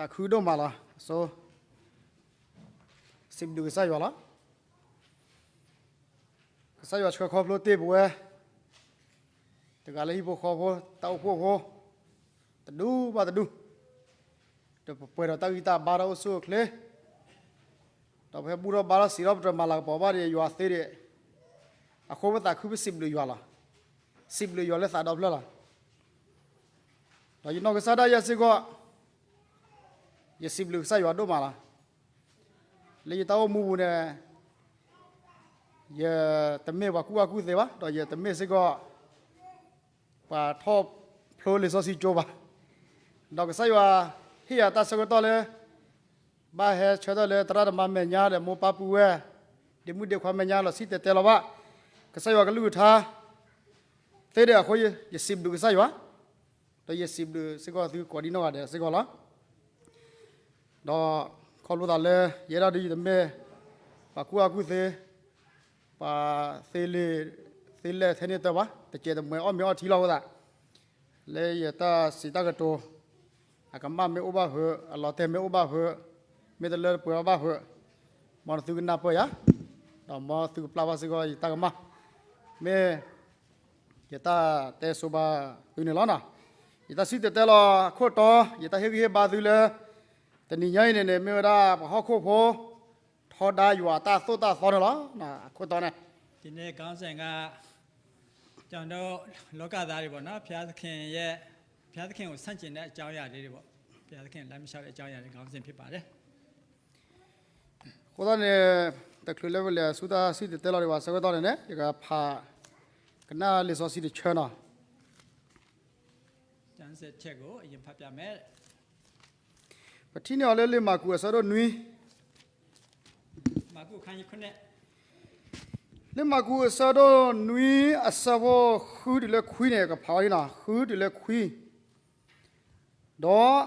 သးခုဒိၣ်မးလီၤ. အဆိ စံးဘျုးကစၢ်ယွၤလီၤ. ကစၢ်ယွၤဆှၢခီဖျိတ့ၢ်ပဝဲ တဂၤလၢဟံၣ်ဖိဃီဖိ တၢ်အိၣ်ဖှိၣ်ဖိ တဒူဘၣ်တဒူ, ဒီးပပှဲၤဒီးတၢ်ဂံၢ်တၢ်ဘါ တၢ်အိၣ်ဆူၣ်အိၣ်ချ့, ဒီးပဟဲဘူၣ်ထီၣ်ဘါထီၣ်စံးထီၣ်ပတြၢၤမၤလၤကပီၤဘၣ်ဒီးယွၤသ့ဒီး, အဃိပသးခုပစံးဘျုးယွၤလီၤ. စံးဘျုးယွၤလၢသးဒီဖျၢၣ်လီၤ. ဒီးယနီၢ်ကစၢ်ဒၣ်ယဲစ့ၢ်ကီး ယစံးဘျုးကစၢ်ယွၤဒိၣ်မးလီၤ. လၢယတၢ်အိၣ်မူပူၤန့ၣ် ယတမ့ၢ်ပှၤကူၣ်ဘၣ်ကူၣ်သ့ဘၣ်, ဒီးယတမ့ၢ်စ့ၢ်ကီး ပှၤထီၣ်ဖျိလံာ်စီဆှံကၠိဘၣ်. ဒီးကစၢ်ယွၤဟ့ၣ်ယၤတၢ်ဆၢကတီၢ်လၢ ဘၣ်ဟဲဆၢထၢၣ်လၢသရၣ်သမါမဲာ်ညါဒီးမိၢ်ပၢ်ပုၢ်ဝဲၢ်, ဒ့မုၣ်ဒ့ခွါမဲာ်ညါလီၤစံၣ်တဲၤတဲလီၤဘၣ် ကစၢ်ယွၤကလုၢ်ကထါ သ့ဒီးအဃိ ယစံးဘျုးကစၢ်ယွၤ, ဒီးယစံးဘျုးစ့ၢ်ကီးသုကိးဒံနီၢ်ဂၤဒဲးစ့ၢ်ကီးလီၤ. ဒီးခီဖျိသးလၢ ယအဲၣ်ဒိးဒ်ယတမ့ၢ် ပှၤကူၣ်ဘၣ်ကူၣ်သ့, ပှၤသ့လံာ်သ့လဲၢ်ထဲန့ၣ်တၢ်ဘၣ်, တကဲးတမှဲၤအီၣ်မ့ၤအီထံလီၤအဃိသတး လၢယတၢ်စံးတၢ်ကတိၤ အကမၣ်မ့ၢ်အိၣ်ဘၣ်ဖုး, အလီၤတဲာ်မ့ၢ်အိၣ်ဘၣ်ဖုး, မ့ၢ်တလၢတပှဲၤဘၣ်ဖုး, မ်နသုကနၢ်ပၢၢ်ယၤ, ဒီးမ်သုကပျၢ်ဘၣ်စ့ၢ်ကီးယတၢ်ကမၣ်, မ့ၢ်ယတၢ်တဲဆိဘၣ်သုန့ၣ်လီၤ. ယတၢ်စံၣ်တဲၤတဲလီၤအခိၣ်တီ, ယတၢ်ဟ့ၣ်ဂံၢ်ဟ့ၣ်ဘါသုလၢ တနံၤညါအံၤန့ၣ်န့ၣ် မ့ၢ်ဝဲဒၣ်ပှၤဟီၣ်ခိၣ်ဖိ ထီဒါယွၤအတၢ်သိၣ်တၢ်သီန့ၣ်လီၤ. အခိၣ်တီန့ၣ် ဒီး လောကသားတွေပေါ့နော်, ဘုရားသခင်ရဲ့, ဘုရားသခင်ကိုဆန့်ကျင်တဲ့အကြောင်းအရာတွေပေါ့, ဘုရားသခင်လက်မလျှော့တဲ့အကြောင်းအရာတွေခေါင်းစဉ်ဖြစ်ပါတယ်. အဃိသတးန့ၣ် တချုးလၢပလဲၤဆူတၢ်စံၣ်တဲၤတဲလီၤဒံးဘၣ်အဆၢကတီၢ်န့ၣ်န့ၣ် ယကဖးကနၣ်လံာ်စီဆှံတဆၢနီၤ. ကျမ်းစာချက်ကိုအရင်ဖတ်ပြမယ်. ပထံၣ်န့ၢ်အီၤလၢလံာ်မၢ်ကူးအဆၢဒိၣ်နွံ မၢ်ကူးအခန်းကြီးခုနစ် လံာ်မၢ်ကူးအဆၢဒိၣ်နွံ အဆၢဖိဃုတုၤလၢခွံန့ၣ် ကဖးအီၤလံနီၤ, ဃုတုၤလၢခွံ, ဒီး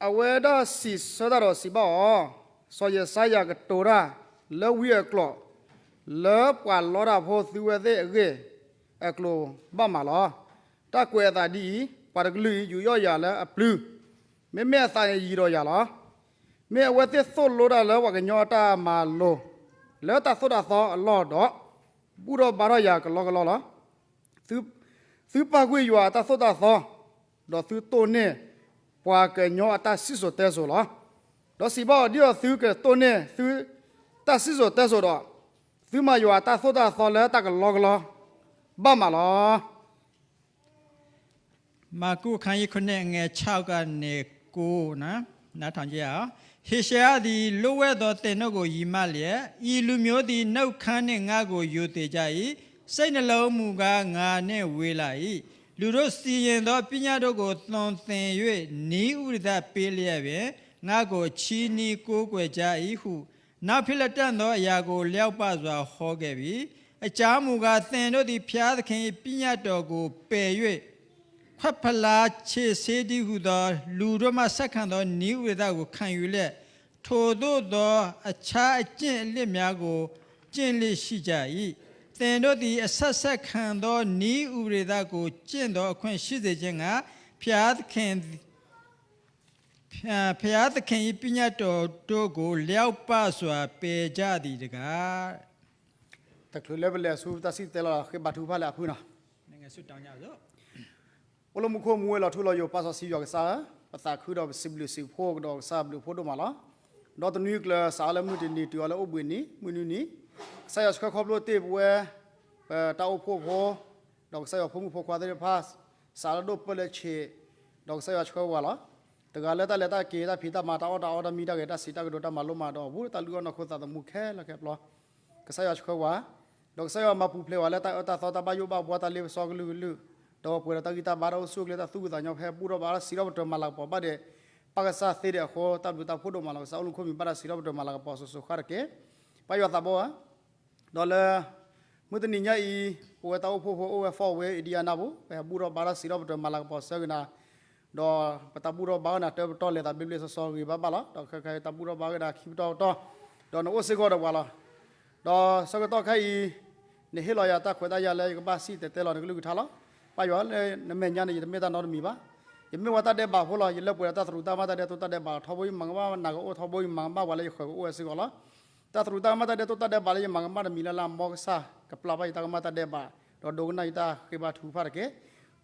အဝဲဒၣ်စံးဆၢတၢ်ဒီးစံးဘၣ်အီၤ, စီၤယၡါယၤကတိၤတၢ်လၢဝံအကျိာ်, လၢပှၤလီတၢ်ဖိသုဝဲသ့ၣ်အဂ့ၢ် အကျိၤဘၣ်မးလီၤ. တၢ်ကွဲးအသးဒ်အံၤ, ပှၤတကလုာ်အံၤ ယူးယီၣ်ယၤလၢအပျုၢ်, မ့မ့ၢ်အသးန့ၣ် ယံၤဒီးယၤလီၤ. မ့ၢ်အဝဲသ့ၣ်သိၣ်လိတၢ်လၢပှၤကညီအတၢ်မၤလိာ် လၢတၢ်သိၣ်တၢ်သီအလီၢ်ဒီး ဘူၣ်ထီၣ်ဘါထီၣ်ယၤကလီကလီလီၤ. သု, သုပာ်ကွံာ်ယွၤအတၢ်သိၣ်တၢ်သီ, ဒီးသုတိၢ်န့ၢ်ပှၤကညီအတၢ်စံၣ်စိၤတဲစိၤလီၤ. ဒီးစံးဘၣ်အီၤ, ဒ်သိးသုကတိၢ်န့ၢ်သုတၢ်စံၣ်စိၤတဲစိၤဒီး, သုမၤယွၤအတၢ်သိၣ်တၢ်သီလၢတၢ်ကလီကလီ ဘၣ်မးလီၤ. မၢ်ကူးအခန်းကြီးခုနစ် အငယ်ခြောက်ကနေကိုးနော်, နားထောင်ကြရအောင်။ ဟေရှယသည် လျို့ဝှက်သောသင်တို့ကို ယံၤမးလျက်, ဤလူမျိုးသည် နှုတ်ခမ်းနှင့် ငါ့ကို ရိုသေကြ၏။ စိတ်နှလုံးမူကား ငါနှင့်ဝေးလှ၏။ လူတို့စီရင်သော ပညတ်တို့ကို သွန်သင်၍ နည်းဥပဒေသတ်ပေးလျက်ပင် ငါ့ကို ချဉ်းနှီးကိုးကွယ်ကြ၏ဟု နောက်ဖြစ်လတံ့သောအရာကို လျောက်ပတ်စွာ ဟောခဲ့ပြီ။ အကြောင်းမူကား၊ သင်တို့သည် ဘုရားသခင်၏ ပညတ်တော်ကို ပယ်၍ ခွက်ဖလားခြေဆေးတည်းဟူသော လူတို့မှ ဆက်ခံသော နည်းဥပဒေသတ်ကို ခံယူလျက်၊ ထိုသို့သော အခြားအကျင့်အလစ်များကို ကျင့်လေ့ရှိကြ၏။ သင်တို့သည် အဆက်ဆက်ခံသော နည်းဥပဒေသတ်ကို ကျင့်သောအခွင့် ရှိစေခြင်းငှာ ဘုရားသခင် ဘုရားသခင်၏ ပညတ်တော်တို့ကို လျောက်ပတ်စွာ ပယ်ကြသည်တကား။ တချုးလၢပလဲၤဆူတၢ်စံၣ်တဲၤတဲလီၤ ဃ့ဘါထုကဖၣ်လၢအဖုၣ်နီၤ. အိၣ်လၢမူခိၣ်မူဝဲ လီၤထူလီၤယိာ် ပၢ်စီဆှံယွၤကစၢ်ဧၢ, ပသးခုဒီးပစံးဘျုးစံးဖှိၣ်ကဒီးကစၢ်အဘျုးအဖှိၣ်ဒိၣ်မးလီၤ. ဒီးတနွံကျၢၤ စးထီၣ်လၢမုၢ်တနံၤ တုၤအီၤလၢအိၣ်ဘှံးနံၤ မုၢ်နွံနံၤ, ကစၢ်ယွၤဆှၢခီဖျိတ့ၢ်ပဝဲ ပတၢ်အိၣ်ဖှိၣ်ဖိ ဒီးကစၢ်ယွၤဖိမုၣ်ဖိခွါသ့ၣ်တဖၣ် စးထီၣ်လၢဒိၣ်ပၢၢ်လၢဆံး, ဒီးကစၢ်ယွၤဆှၢဝဲလီၤ. တဂၤလၢတၢ်လဲၤတၢ်က့ၤ တၢ်ဖံးတၢ်မၤ တၢ်အီၣ်တၢ်အီ တၢ်မံတၢ်ဂဲၤ တၢ်စံးတၢ်ကတိၤ တၢ်မၤလိမၤဒိးအပူၤ တၢ်လုၢ်အီၣ်နီၢ်ခိသးသမူခဲလၢာ်ခဲဆ့, ကစၢ်ယွၤဆှၢဝဲ, ဒီးကစၢ်ယွၤမၤပူၤဖျဲးဝဲလၢတၢ်အၢတၢ်သီ တၢ်ဘၣ်ယိၣ်ဘၣ်ဘှီ တၢ်လ့ပစီကလုာ်ကလုာ်, ဒီးပှဲၤဒီးတၢ်ဂံၢ်တၢ်ဘါ တၢ်အိၣ်ဆူၣ်အိၣ်ချ့ တၢ်သူၣ်ဖှံသးညီ ဖဲဘူၣ်ထီၣ်ဘါထီၣ်စံးထီၣ်ပတြၢၤမၤလၤကပီၤဘၣ်ဒီး ပၢ်ကစၢ်သ့ဒီးအဃိ တၢ်ဘျုးတၢ်ဖှိၣ်ဒိၣ်မးလီၤ. ကစၢ်အိၣ်လၢမူခိၣ် မံၤဘၣ်တၢ်စံးထီၣ်ပတြၢၤမၤလၤကပီၤစိၤစိၤဃၣ်တက့ၢ်. ပၢ်ယွၤသးဘီဧၢ, ဒီးလၢ မုၢ်တနံၤညါအံၤ ပဝဲတၢ်အိၣ်ဖှိၣ်ဖိအိၣ်ဝဲ Fort Wayne Indiana ပူၤ ပဟဲဘူၣ်ထီၣ်ဘါထီၣ်စံးထီၣ်ပတြၢၤမၤလၤကပီၤဆၢက့ၤနၤ, ဒီးပတၢ်ဘူၣ်ထီၣ်ဘါထီၣ်န့ၣ် တၢၢ်ပတီၢ်လဲၤသးဘျ့ဘျ့ဆှီဆှီဂ့ၤဘၣ်ဘၣ်လီၤ. ဒီးခဲခါအံၤတၢ်ဘူၣ်ထီၣ်ဘါထီၣ်က့ၤနၤခံပတီၢ်ပတီၢ်, ဒီးနအိၣ်စ့ၢ်ကီးဒီးပှၤလီၤ. ဒီးဆၢကတီၢ်ခဲအံၤ နဟ့ၣ်လီၤယၤတၢ်ခွဲးတၢ်ယာ်လၢယကဘၣ်စံၣ်တဲၤတဲလီၤနကလုၢ်ကထါလီၤ. ပၢ်ယွၤလၢနမဲာ်ညါန့ၣ် ယတမ့ၢ်တၢ်နီတမံၤဘၣ်. ယမ့ၢ်ဝဲတၢ်ဒဲးဘးဖိလီၤ. ယလၢပှဲၤဒီးတၢ်သရူးတၢ်ကမၣ်တၢ်ဒဲးတိၢ်တၢ်ဒဲးဘးလီၤ. ထီဘိယမၤကမၣ်နၤကအိၣ်, ထီဘိယမၤကမၣ်ပှၤလၢယဃၢၤကအိၣ်ဝဲစ့ၢ်ကီးလီၤ. တၢ်သရူးတၢ်ကမၣ်တၢ်ဒဲးတိၢ်တၢ်ဒဲးဘးလၢယမၤကမၣ်တမံၤလၢ်လၢ် မ်ကစၢ် ကပျၢ်ဘၣ်ယတၢ်ကမၣ်တၢ်ဒဲးဘး, ဒီးဒိကနၣ်ယတၢ်ဃ့ဘါထုကဖၣ်တက့ၢ်.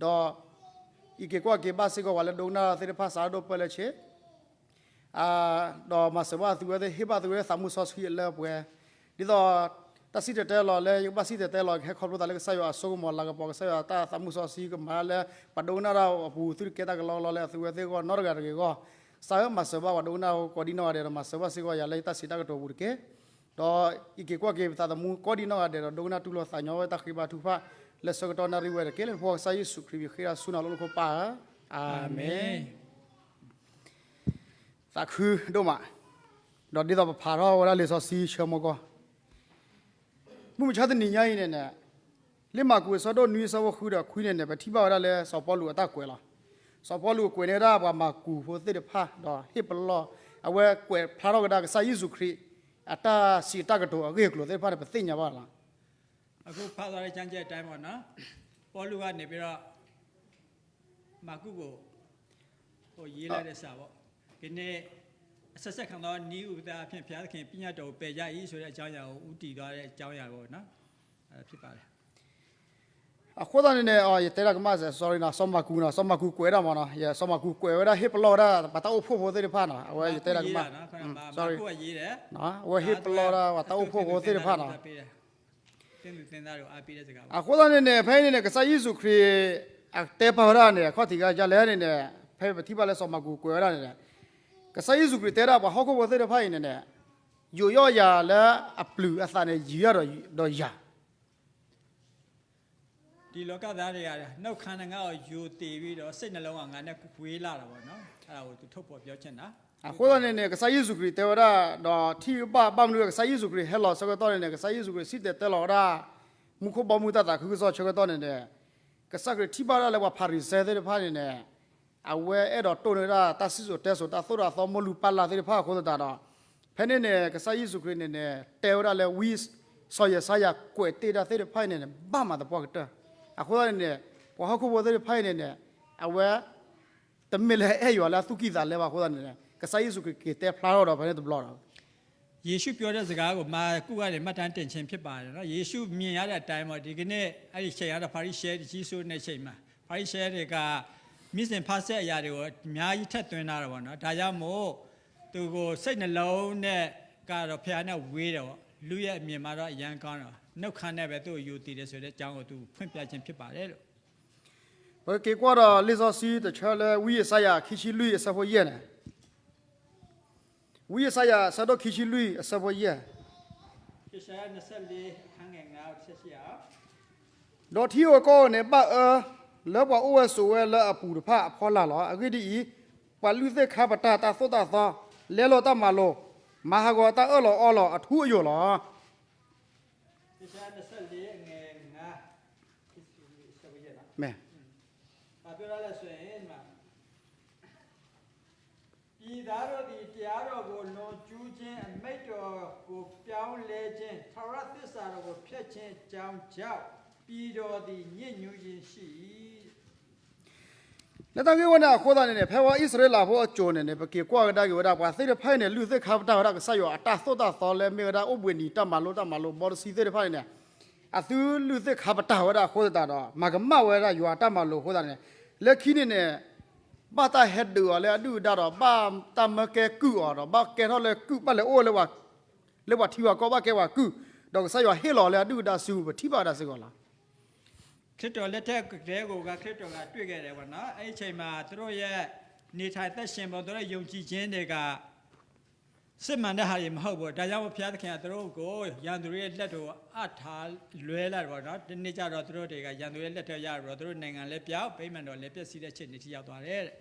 ဒီးအံးက့ၤကွၢ်က့ၤဘၣ်စ့ၢ်ကီးပှၤလၢဒိကနၣ်သ့ၣ်တဖၣ် စးထီၣ်ဒိၣ်ပၢၢ်လၢဆ့ ဒီးမၤစၢၤဘၣ်သုဝဲသ့ၣ်, ဟ့ၣ်ဘၣ်သုဝဲသးမုၢ်စီဆှံအလၢအပှဲၤ, ဒ်သိးတၢ်စံၣ်တဲၤတဲလီၤလၢယကဘၣ်စံၣ်တဲၤတဲလီၤ ကဟဲခီဖျိသးလၢကစၢ်ယွၤအစိကမီၤလၤကပီၤ, ကစၢ်ယွၤတၢ်သးမုၢ်စီဆှံကမၤလၢ ပှၤဒိကနၣ်တၢ်အပူၤ သုတကဲတၢ်ကလီကလီလၢအသုဝဲသ့ၣ်အဂီၢ်နီတဂၤတဂ့ၤအဂီၢ်, ကစၢ်ဧၢ မၤစၢၤဘၣ်ပှၤဒိကနၣ်ကိးဒံနီၢ်ဂၤဒဲး ဒီးမၤစၢၤဘၣ်စ့ၢ်ကီးယၤလၢယတၢ်စံးတၢ်ကတိၤအပူၤတက့ၢ်. ဒီးအံးက့ၤကွၢ်က့ၤပသးသမူကိးဒံနီၢ်ဂၤဒဲး ဒီးဒိကနၣ်တူၢ်လိာ်သးညီဝဲတၢ်ဃ့ဘါထုကဖၣ် လၢဆၢကတီၢ်နၣ်ရံၣ်ဝဲတက့ၢ်. လၢနဖိကစၢ်ယ့ၣ်ၡူးခရံာ် ယဃ့တၢ်ဆူနၤလၢနဖိပၢ်ဧၢ, အၤမ့ၣ်. သးခုဒိၣ်မး, ဒီးဒ်သိးပဖးထီၣ်ဝဲဒၣ်လံာ်စီဆှံဆၢမိၢ်ကီၢ်, မုၢ်မဆါတနံၤညါအံၤန့ၣ်န့ၣ်, လံာ်မၢ်ကူးအဆၢဒိၣ်နွံအဆၢဖိဃုဒီးခွံန့ၣ်န့ၣ် ပထံၣ်ဘၣ်ဝဲဒၣ်လၢစီၤပီလူးအတၢ်ကွဲးလီၤ. စီၤပီလူးကွဲးန့ၢ်ဝဲဒၣ်ပှၤမၢ်ကူးဖိသ့ၣ်တဖၣ် ဒီးဟ့ၣ်ပလီၢ်, အဝဲကွဲးဖျါထီၣ်ဝဲဒၣ်ကစၢ်ယ့ၣ်ၡူးခရံာ် အတၢ်စံးတၢ်ကတိၤအဂ့ၢ်အကျိၤသ့ၣ်တဖၣ်န့ၣ် ပသ့ၣ်ညါဘၣ်လီၤ. အခုဖတ်သွားတဲ့ကျမ်းကျက်အတိုင်းပေါ့နော်, ပေါလုက နေပြီးတော့ မၢ်ကူးကို ဟိုရေးလိုက်တဲ့စာပေါ့, ကနေ့ အဆက်ဆက်ခံသောနည်းဥပဒေအားဖြင့် ဘုရားသခင်ပညတ်တော်ကိုပယ်ကြ၏ဆိုတဲ့အကြောင်းအရာကိုဦးတည်သွားတဲ့အကြောင်းအရာကိုနော်, အဲဒါဖြစ်ပါတယ်. အဃိသတးန့ၣ်န့ၣ် ယတဲဒၣ်ကမၣ်စဲး sorry နီၤ, စီၤမၢ်ကူးနီၤ, စီၤမၢ်ကူးကွဲးဒၣ်မ့ၢ်နီၤ, စီၤမၢ်ကူးကွဲးဝဲဒၣ် ဟ့ၣ်ပလီၢ်ဝဲဒၣ် ပှၤတၢ်အိၣ်ဖှိၣ်ဖိသ့ၣ်တဖၣ်နီၤ, အဝဲယတဲဒၣ်ကမၣ်, အဝဲဟ့ၣ်ပလီၢ်ဝဲဒၣ် ပှၤတၢ်အိၣ်ဖှိၣ်ဖိသ့ၣ်တဖၣ်နီၤ. အဃိသတးန့ၣ်န့ၣ် ဖဲအံၤန့ၣ်န့ၣ် ကစၢ်ယ့ၣ်ၡူးခရံာ် အတဲပာ်ဝဲဒၣ်န့ၣ် အခီၣ်ထံးကဒါလဲၣ်န့ၣ်န့ၣ်, ဖဲပထံၣ်ဘၣ်လၢစီၤမၢ်ကူးကွဲးဝဲဒၣ်န့ၣ်န့ၣ်, ကစၢ်ယ့ၣ်ၡူးခရံာ်တဲဒၣ်ပှၤဟီၣ်ခိၣ်ဖိသ့ၣ်တဖၣ်အံၤန့ၣ်န့ၣ်, ယူးယီၣ်ယၤလၢအပျုၤအသးန့ၣ် ယံၤဒၣ်ဒီးယၤ ဒီး ဒီလောကသားတွေက နှုတ်ခမ်းနဲ့ ငါ့ကို ယိုသေပြီးတော့ စိတ်နှလုံးက ငါနဲ့ ဝေးလာတာပေါ့နော်. အဲ့ဒါကို သူထုတ်ဖော်ပြောချင်တာ. အဃိသတးန့ၣ်န့ၣ် ကစၢ်ယ့ၣ်ၡူးခရံာ်တဲဝဲဒၣ် ဒီးထံၣ်ဘၣ်ဘၣ်မနုၤ ကစၢ်ယ့ၣ်ၡူးခရံာ်ဟဲလီၤဆၢကတီၢ်န့ၣ်န့ၣ် ကစၢ်ယ့ၣ်ၡူးခရံာ်စံၣ်တဲၤတဲလီၤဝဲဒၣ် မူခိၣ်ဘီမုၢ်တၢ်သးခုကစီၣ်ဆၢကတီၢ်န့ၣ်န့ၣ်, ကစၢ်ခရံာ်ထံၣ်ဘၣ်ဒၣ်လၢပှၤဖၤရံၤၡဲသ့ၣ်တဖၣ်န့ၣ်န့ၣ်, အဝဲအဲၣ်ဒိးတိၢ်န့ၢ်ဝဲဒၣ်တၢ်စံၣ်စိၤတဲစိၤ တၢ်သိၣ်တၢ်သီ မိၢ်လုၢ်ပၢ်လၢ်သ့ၣ်တဖၣ်အဃိသတးဒီး, ဖဲန့ၣ်န့ၣ် ကစၢ်ယ့ၣ်ၡူးခရံာ်န့ၣ်န့ၣ် တဲဝဲဒၣ်လၢဝံစီၤယၡါယၤကွဲးတ့ၢ်ဒၣ်သ့ၣ်တဖၣ်အံၤန့ၣ်န့ၣ် ဘၣ်မးသပှၢ်ကတၢၢ်. အဃိသတးန့ၣ်န့ၣ် ပှၤဟီၣ်ခိၣ်ဖိသ့ၣ်တဖၣ်အံၤန့ၣ်န့ၣ် အဝဲ တမ့ၢ်လၢအဲၣ်ယွၤလၢအသူၣ်ကံၢ်သးလဲဘၣ်အဃိသတးန့ၣ်န့ၣ် ကစၢ်ယ့ၣ်ၡူးခရံာ်က့ၤတဲဖျါထီၣ်ဒီးဖဲန့ၣ်တဘျီဒီး ယေရှုပြောတဲ့စကားကို မာကုက မှတ်တမ်းတင်ခြင်းဖြစ်ပါတယ်နော်. ယေရှုမြင်ရတဲ့အတိုင်းပေါ့, ဒီကနေ့ အဲ့ဒီအချိန်ကတော့ ဖာရိရှဲကြီးစိုးတဲ့အချိန်မှာ ဖာရိရှဲတွေက မင်းစဉ်ဖားစက်အရာတွေကို အများကြီးထည့်သွင်းထားတာပေါ့နော်. ဒါကြောင့်မို့ သူကို စိတ်နှလုံးနဲ့ကတော့ ဘုရားနဲ့ဝေးတယ်ပေါ့, လူရဲ့အမြင်မှာတော့ အရမ်းကောင်းတယ်ပေါ့, နှုတ်ခမ်းနဲ့ပဲ သူ့ကိုယိုသေတယ်ဆိုတဲ့အကြောင်းကို သူဖွင့်ပြခြင်းဖြစ်ပါတယ်လို့ ပက့ၤကွၢ်ဒီး လံာ်စီဆှံတဆၢလၢ ဝံယၡါယၤ ခံဆံလွံၢ် အဆၢဖိယဲၢ်န့ၣ်, ဝံယၡါယၤ အဆၢဒိၣ်ခံဆံလွံၢ် အဆၢဖိယဲၢ်, ဒီးထံဧိၤကီၢ်ဧိၤန့ၣ် ဘၣ်အၢလၢပှၤအိၣ်ဝဲဆိးဝဲလၢအပူၤတဖၣ်အဖီလာ်လီၤ. အဂ့ၢ်ဒ်အံၤ, ပှၤလုၢ်သ့ၣ်ခါပတာ်တၢ်သိၣ်တၢ်သီ, လဲလိာ်တၢ်မၤလိာ်, မၤဟးဂီၤတၢ်အၢၣ်လီၤအီလီၤအထူအယိာ်လီၤ. မ့ၢ် ပြည်သားတို့သည် တရားတော်ကို လွန်ကျူးခြင်း၊ အမိန့်တော်ကို ပြောင်းလဲခြင်း၊ ထာဝရသစ္စာတော်ကို ဖျက်ခြင်းအကြောင်းကြောင့်၊ ပြည်တော်သည် ညစ်ညူးခြင်းရှိ၏. လၢတၢ်ဂ့ၢ်ဝဲန့ၣ်အဃိသတးန့ၣ်န့ၣ် ဖဲဝဲအံၣ်စရ့လးဖိအစိၤန့ၣ်န့ၣ် ပက့ၤကွၢ်ကဒါက့ၤဝဲဒၣ် ပှၤသ့ၣ်တဖၣ်အံၤန့ၣ် လုၢ်သ့ၣ်ခါပတာ်ဝဲဒၣ်ကစၢ်ယွၤအတၢ်သိၣ်တၢ်သီလၢမ့ၢ်ဝဲဒၣ်အိၣ်ဘှံးနံၤတၢ်မၤလိတၢ်မၤလိ ဘီတဆံသ့ၣ်တဖၣ်န့ၣ်န့ၣ် အသုလုၢ်သ့ၣ်ခါပတာ်ဝဲဒၣ်အဃိသတးဒီး မၤကမၣ်ဝဲဒၣ်ယွၤအတၢ်မၤလိအဃိသတးန့ၣ် လၢခံန့ၣ်န့ၣ် ဘၣ်တၢ်ဟဲဒုးအီၤလၢအဒုၣ်အဒါဒီး ဘၣ်တၢ်မၢကဲကုၢ်အီၤဒီး ဘၣ်ကဲထီၣ်လၢကုၢ် ဘၣ်လဲၤအိၣ်လၢ လၢပှၤထံပှၤကီၢ်ဘၣ်ကဲပှၤကုၢ်, ဒီးကစၢ်ယွၤဟ့ၣ်လီၤလၢအဒုၣ်အဒါစုပူၤ ပထံၣ်ဘၣ်ဝဲဒၣ်စ့ၢ်ကီးလီၤ. ခရစ်တော်လက်ထက်ကတည်းကိုက ခရစ်တော်ကတွေ့ခဲ့တယ်ပေါ့နော်. အဲ့ဒီအချိန်မှာ သူတို့ရဲ့နေထိုင်အသက်ရှင်ပုံ သူတို့ယုံကြည်ခြင်းတွေက စစ်မှန်တဲ့ဟာတွေမဟုတ်ဘူးပေါ့နော်. ဒါကြောင့်မို့ဘုရားသခင်ကသူတို့ကိုရန်သူတွေရဲ့လက်ကိုအပ်ထားလွှဲလိုက်တယ်ပေါ့နော်. တစ်နေ့ကျတော့သူတို့တွေကရန်သူရဲ့လက်ထဲရောက်ပြီးတော့ သူတို့နိုင်ငံလည်းပျောက် ဗိမာန်တော်လည်းပျက်စီးတဲ့အခြေအနေထိရောက်သွားတယ်တဲ့.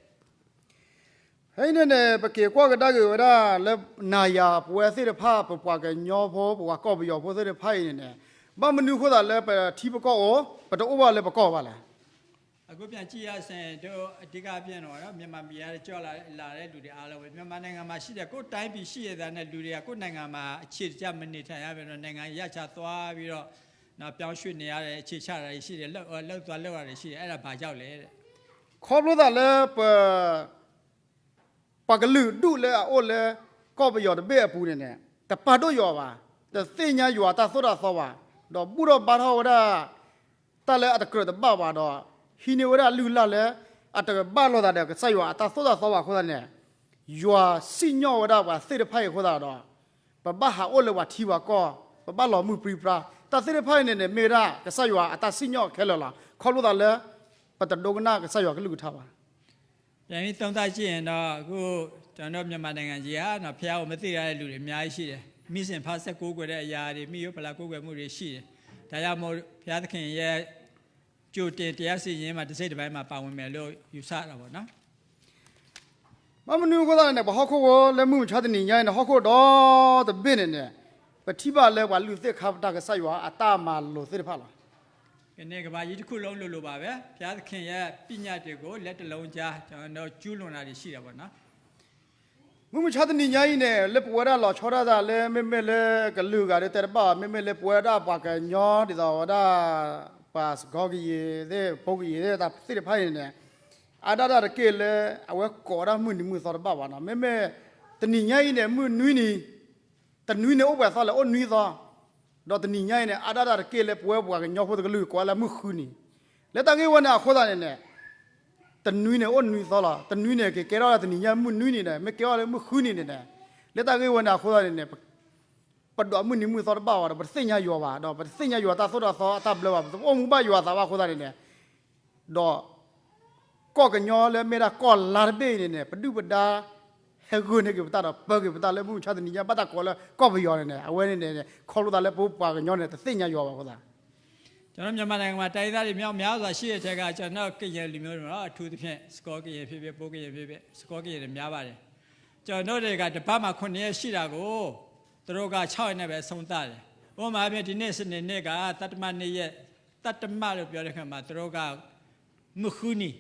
ဖဲအံၤန့ၣ်န့ၣ် ပက့ၤကွၢ်ကဒါက့ၤဝဲဒၣ်လၢ နၤယၤပဝဲသ့ၣ်တဖၣ် ပပှၤကညီဖိ ပပှၤကီၢ်ပယီၤဖိသ့ၣ်တဖၣ်အံၤန့ၣ်န့ၣ် ဘၣ်မနုၤအဃိသတးလၢပထံပကီၢ်အိၣ် ပတအိၣ်ဘၣ်လၢပကီၢ်ဘၣ်လဲၣ်. အခုပြန်ကြည့်ရရင်တို့ အဓိကအဖြစ်တော့ မြန်မာပြည်ကကြွလာလာတဲ့လူတွေအားလုံးပဲ မြန်မာနိုင်ငံမှာရှိတဲ့ ကိုယ့်တိုင်းပြည်ရှိရတာနဲ့ လူတွေက ကိုယ့်နိုင်ငံမှာအခြေတကျမနေထိုင်ရဘဲတော့ နိုင်ငံရပ်ခြားသွားပြီးတော့ ပြောင်းရွှေ့နေရတယ် အခြေချတာတွေရှိတယ် လှုပ်လှုပ်သွားလှုပ်တာတွေရှိတယ် အဲ့ဒါဘာကြောင့်လဲတဲ့. ခီဖျိသးလၢပ ပှၤကလုာ်ဒူၣ်လၢအအိၣ်လၢ ကီၢ်ပယီၤတဘ့ၣ်အပူၤန့ၣ်န့ၣ် တပာ်ဒိၣ်ယွၤဘၣ်, တသ့ၣ်ညါယွၤအတၢ်သိၣ်တၢ်သီဘၣ်, ဒီးဘူၣ်ထီၣ်ဘါထီၣ်ဝဲဒၣ် တၢ်လၢအတကြၢးတဘၣ်ဘၣ်ဒီး ဟံးန့ၢ်ဝဲဒၣ်လုၢ်လၢ်လၢ အတကဘၣ်လိာ်သးဒီးကစၢ်ယွၤအတၢ်သိၣ်တၢ်သီဘၣ်အဃိသတးန့ၣ် ယွၤစံၣ်ညီၣ်ဝဲဒၣ်ပှၤသ့ၣ်တဖၣ်အံၤအဃိသတးဒီး ပဘၣ်ဟးအိၣ်လၢပှၤထံပှၤကီၢ်, ပဘၣ်လီၤမုၢ်ပြံပြါ, တၢ်သ့ၣ်တဖၣ်အံၤန့ၣ်န့ၣ် မ့ၢ်ဝဲဒၣ်ကစၢ်ယွၤအတၢ်စံၣ်ညီၣ်ခဲလၢာ်လီၤ. ခီဖျိသးလၢ ပတဒိကနၣ်ကစၢ်ယွၤကလုၢ်ကထါဘၣ်. ပြန်ပြီးသုံးသပ်ကြည့်ရင်တော့ အခု ကျွန်တော်တို့ မြန်မာနိုင်ငံကြီးဟာနော် ဘုရားကို မသိထားတဲ့လူတွေ အများကြီးရှိတယ်။ မီးစင်ဖားစက် ကိုးကွယ်တဲ့ အရာတွေ မိရိုးဖလာ ကိုးကွယ်မှုတွေ ရှိတယ်။ ဒါကြောင့်မို့ ဘုရားသခင်ရဲ့ ကြိုတင်တရားစီရင်ရေးမှာ တစ်စိတ်တစ်ပိုင်းမှာ ပါဝင်မယ်လို့ ယူဆတာပေါ့နော်။ ဘၣ်မနုၤအဃိသတးန့ၣ် ပဟီၣ်ခိၣ်ဖိလၢမုၢ်မဆါတနံၤညါအံၤန့ၣ် ဟီၣ်ခိၣ်ဒီတဘ့ၣ်န့ၣ်န့ၣ် ပထံၣ်ဘၣ်လၢပှၤလုၢ်သ့ၣ်ခါပတာ်ကစၢ်ယွၤအတၢ်မၤလိာ်သ့ၣ်တဖၣ်လီၤ. ကနေ့ကမ္ဘာကြီးတစ်ခုလုံးလိုလိုပါပဲ။ ဘုရားသခင်ရဲ့ ပညတ်တွေကို လက်တစ်လုံးခြား ကျွန်တော်တို့ ကျူးလွန်တာတွေ ရှိတာပေါ့နော်။ မုၢ်မဆါတနံၤညါအံၤန့ၣ် လၢပဝဲဒၣ်လီၤဆီဒၣ်တၢ်လၢ မ့မ့ၢ်လၢကလုာ်ဂၤဒီးတဲတဘၣ်ဘၣ်, မ့မ့ၢ်လၢပဝဲဒၣ်ပှၤကညီဒ်သိးဝဲဒၣ် ပှၤစကီကယံၤသ့ၣ် ဖိကယံၤသ့ၣ် တၢ်သ့ၣ်တဖၣ်အံၤန့ၣ်န့ၣ် အါဒၣ်တၢ်တက့ၢ်လၢ အဝဲကိးဝဲဒၣ်မုၢ်နံၤမုၢ်သီတဘၣ်ဘၣ်နီၤ. မ့မ့ၢ်တနံၤညါအံၤန့ၣ် မုၢ်နွံနံၤ, တနွံန့ၣ်အိၣ်ပှဲၤသီလဲၣ် အိၣ်နွံသီ, ဒီးတနံၤညါအံၤန့ၣ် အါဒၣ်တၢ်တက့ၢ်လၢပဝဲပှၤကညီဖိတကလုာ်ကိးဝဲလၢမုၢ်ဃုနံၤ, လၢတၢ်ဂ့ၢ်ဝဲန့ၣ်အဃိသတးန့ၣ်န့ၣ် တနွံန့ၣ်အိၣ်နွံသီလီၤ. တနွံန့ၣ် ကကဲထီၣ်လၢတနံၤညါမုၢ်နွံနံၤန့ၣ် မ့ၢ်ကဲထီၣ်လၢမုၢ်ဃုနံၤန့ၣ်န့ၣ် လၢတၢ်ဂ့ၢ်ဝဲန့ၣ်အဃိသတးန့ၣ်န့ၣ် ပဒွးမုၢ်နံၤမုၢ်သီတဘၣ်ဘၣ်ဒီး ပတသ့ၣ်ညါယွၤဘၣ်, ဒီးပတသ့ၣ်ညါယွၤတၢ်သိၣ်တၢ်သီအတၢ်ဘျၢဘၣ်, ပတအိၣ်မူဘၣ်ယွၤအသးဘၣ်အဃိသတးန့ၣ်န့ၣ် ဒီး ကီၢ်ကညီလၢမ့ၢ်ဒၣ်ကီၢ်လါတဘ့ၣ်အံၤန့ၣ်န့ၣ် ပဒုၣ်ပဒါ ဟဲဂုာ်န့ၢ်က့ၤပတၢ်ဒီး ပၢက့ၤပတၢ်လၢမုၢ်မဆါတနံၤညါ ဘၣ်တၢ်ကိးလၢကီၢ်ပယီၤန့ၣ်န့ၣ် အဝဲန့ၣ်န့ၣ် ခီဖျိသးလၢပပှၤကညီန့ၣ် တသ့ၣ်ညါယွၤဘၣ်အဃိသတး ကျွန်တော်မြန်မာနိုင်ငံမှာ တိုင်းရင်းသားတွေ မြောက်များစွာရှိတဲ့ထဲက ကျွန်တော်ကရင်လူမျိုးတွေတော့ အထူးသဖြင့် စကီကရင်ဖြစ်ဖြစ် ပအိုဝ်ကရင်ဖြစ်ဖြစ် စကီကရင်တွေများပါတယ်။ ကျွန်တော်တို့တွေက တစ်ပတ်မှာ ခုနှစ်ရက်ရှိတာကို သူတို့က ခြောက်ရက်နဲ့ပဲ အဆုံးသတ်တယ်။ ဥပမာအားဖြင့် ဒီနေ့ စနေနေ့က သတ္တမနေ့ရက် သတ္တမလို့ပြောတဲ့အခါမှာ သူတို့က မုၢ်ဃုနံၤ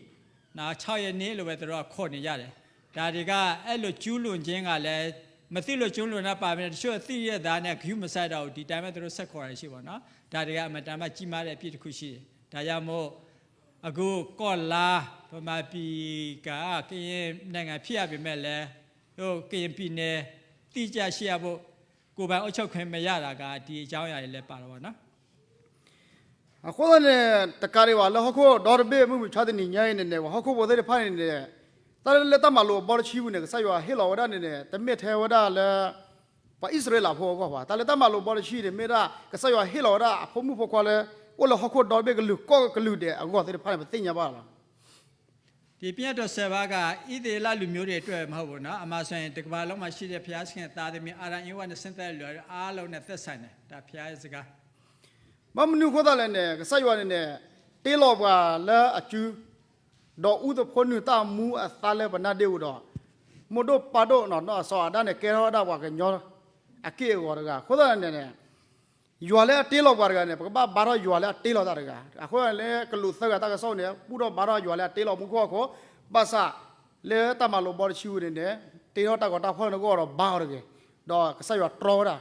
နော် ခြောက်ရက်နေ့လို့ပဲ သူတို့က ခေါ်နေကြတယ်။ ဒါတွေက အဲ့လိုကျူးလွန်ခြင်းကလည်း မသိလို့ကျူးလွန်တာပါပဲနဲ့ တချို့သိရသားနဲ့ ဂရုမစိုက်တော့ဘူး ဒီတိုင်းပဲ သူတို့ဆက်ခေါ်တာရှိပေါ့နော်။ ဒါတွေက အင်မတန်မှ ကြီးမားတဲ့ အပြစ်တစ်ခုရှိတယ်။ ဒါကြောင့်မို့ အခု ကီၢ်လါ ဗမာပြည်က ကရင်နိုင်ငံဖြစ်ရပေမဲ့လည်း တို့ ကရင်ပြည်နယ် တိကျရှိရဖို့ ကိုယ်ပိုင်အုပ်ချုပ်ခွင့်မရတာက ဒီအကြောင်းအရာတွေလည်းပါတော့ပါနော်။ အဃိသတးန့ၣ် တကးဒံးဘၣ်လၢဟီၣ်ခိၣ်ဒီတဘ့ၣ် မုၢ်မဆါတနံၤညါအံၤန့ၣ်န့ၣ် ပှၤဟီၣ်ခိၣ်ဖိသ့ၣ်တဖၣ်န့ၣ်န့ၣ် တၢ်လၢတၢ်မၤလိာ်အဘီတဆံပူၤန့ၣ် ကစၢ်ယွၤဟ့ၣ်လီၤဝဲဒၣ်န့ၣ်န့ၣ် တမ့ၢ်ထဲဝဲဒၣ်လၢ ပှၤအံၣ်စရ့လးဖိအဂီၢ်ဘၣ်. တၢ်လၢတၢ်မၤလိာ်အဘီတဆံန့ၣ် မ့ၢ်ဒၣ်ကစၢ်ယွၤဟ့ၣ်လီၤဝဲဒၣ်အဖိမုၣ်ဖိခွါလၢ အိၣ်လၢဟီၣ်ခိၣ်ဒီတဘ့ၣ်ကလုာ်ကီၢ်ကလုာ်ဒဲးအဂီၢ်သ့ၣ်တဖၣ်န့ၣ် ပသ့ၣ်ညါဘၣ်လီၤ. ဒီပညတ်တော်ဆယ်ပါးက ဣသရေလလူမျိုးတွေအတွက်မဟုတ်ဘူးနော်။ အမှန်ဆိုရင် တစ်ကမ္ဘာလုံးမှာရှိတဲ့ ဘုရားသခင်သားသမီး အာဒံ ဧဝနဲ့ ဆင်းသက်တဲ့လူအားလုံးနဲ့ သက်ဆိုင်တယ်။ ဒါဘုရားရဲ့စကား။ ဘၣ်မနုၤအဃိသတးလဲၣ်န့ၣ် ကစၢ်ယွၤန့ၣ်န့ၣ် တ့လီၤပှၤလၢအစု ဒီးအူသဖှိနုာ်တၢ်မူအသါလၢပနါဒ့ပူၤဒီး မိၢ်ဒိၣ်ပၢ်ဒိၣ်နီၢ်နီၢ် စီၤအၤဒၣ်န့ၣ် ကဲထီၣ်ဝဲဒၣ်ပှၤကညီအက့ၢ်အဂီၤတဂၤ အဃိသတးန့ၣ်န့ၣ် ယွၤလၢအတ့လီၤပှၤတဂၤန့ၣ် ပကဘၣ်ဘါထီၣ်ယွၤလၢအတ့လီၤတၢ်တဂၤ. အဃိန့ၣ်လၢကလူးသၢဂၤတၢ်ကစီၣ်န့ၣ် ဘူၣ်ထီၣ်ဘါထီၣ်ယွၤလၢအတ့လီၤမူခိၣ်ဟီၣ်ခိၣ်, ဘၣ်ဆၣ် လၢတၢ်မၤလိာ်ဘီတဆံပူၤန့ၣ်န့ၣ် တ့ထီၣ်တၢ်ဂီၤတၢ်ဖီၣ်န့ၣ်အဂီၢ်ဒီးဘါအီၤတဂ့ၤ, ဒီးကစၢ်ယွၤတြီဝဲဒၣ်.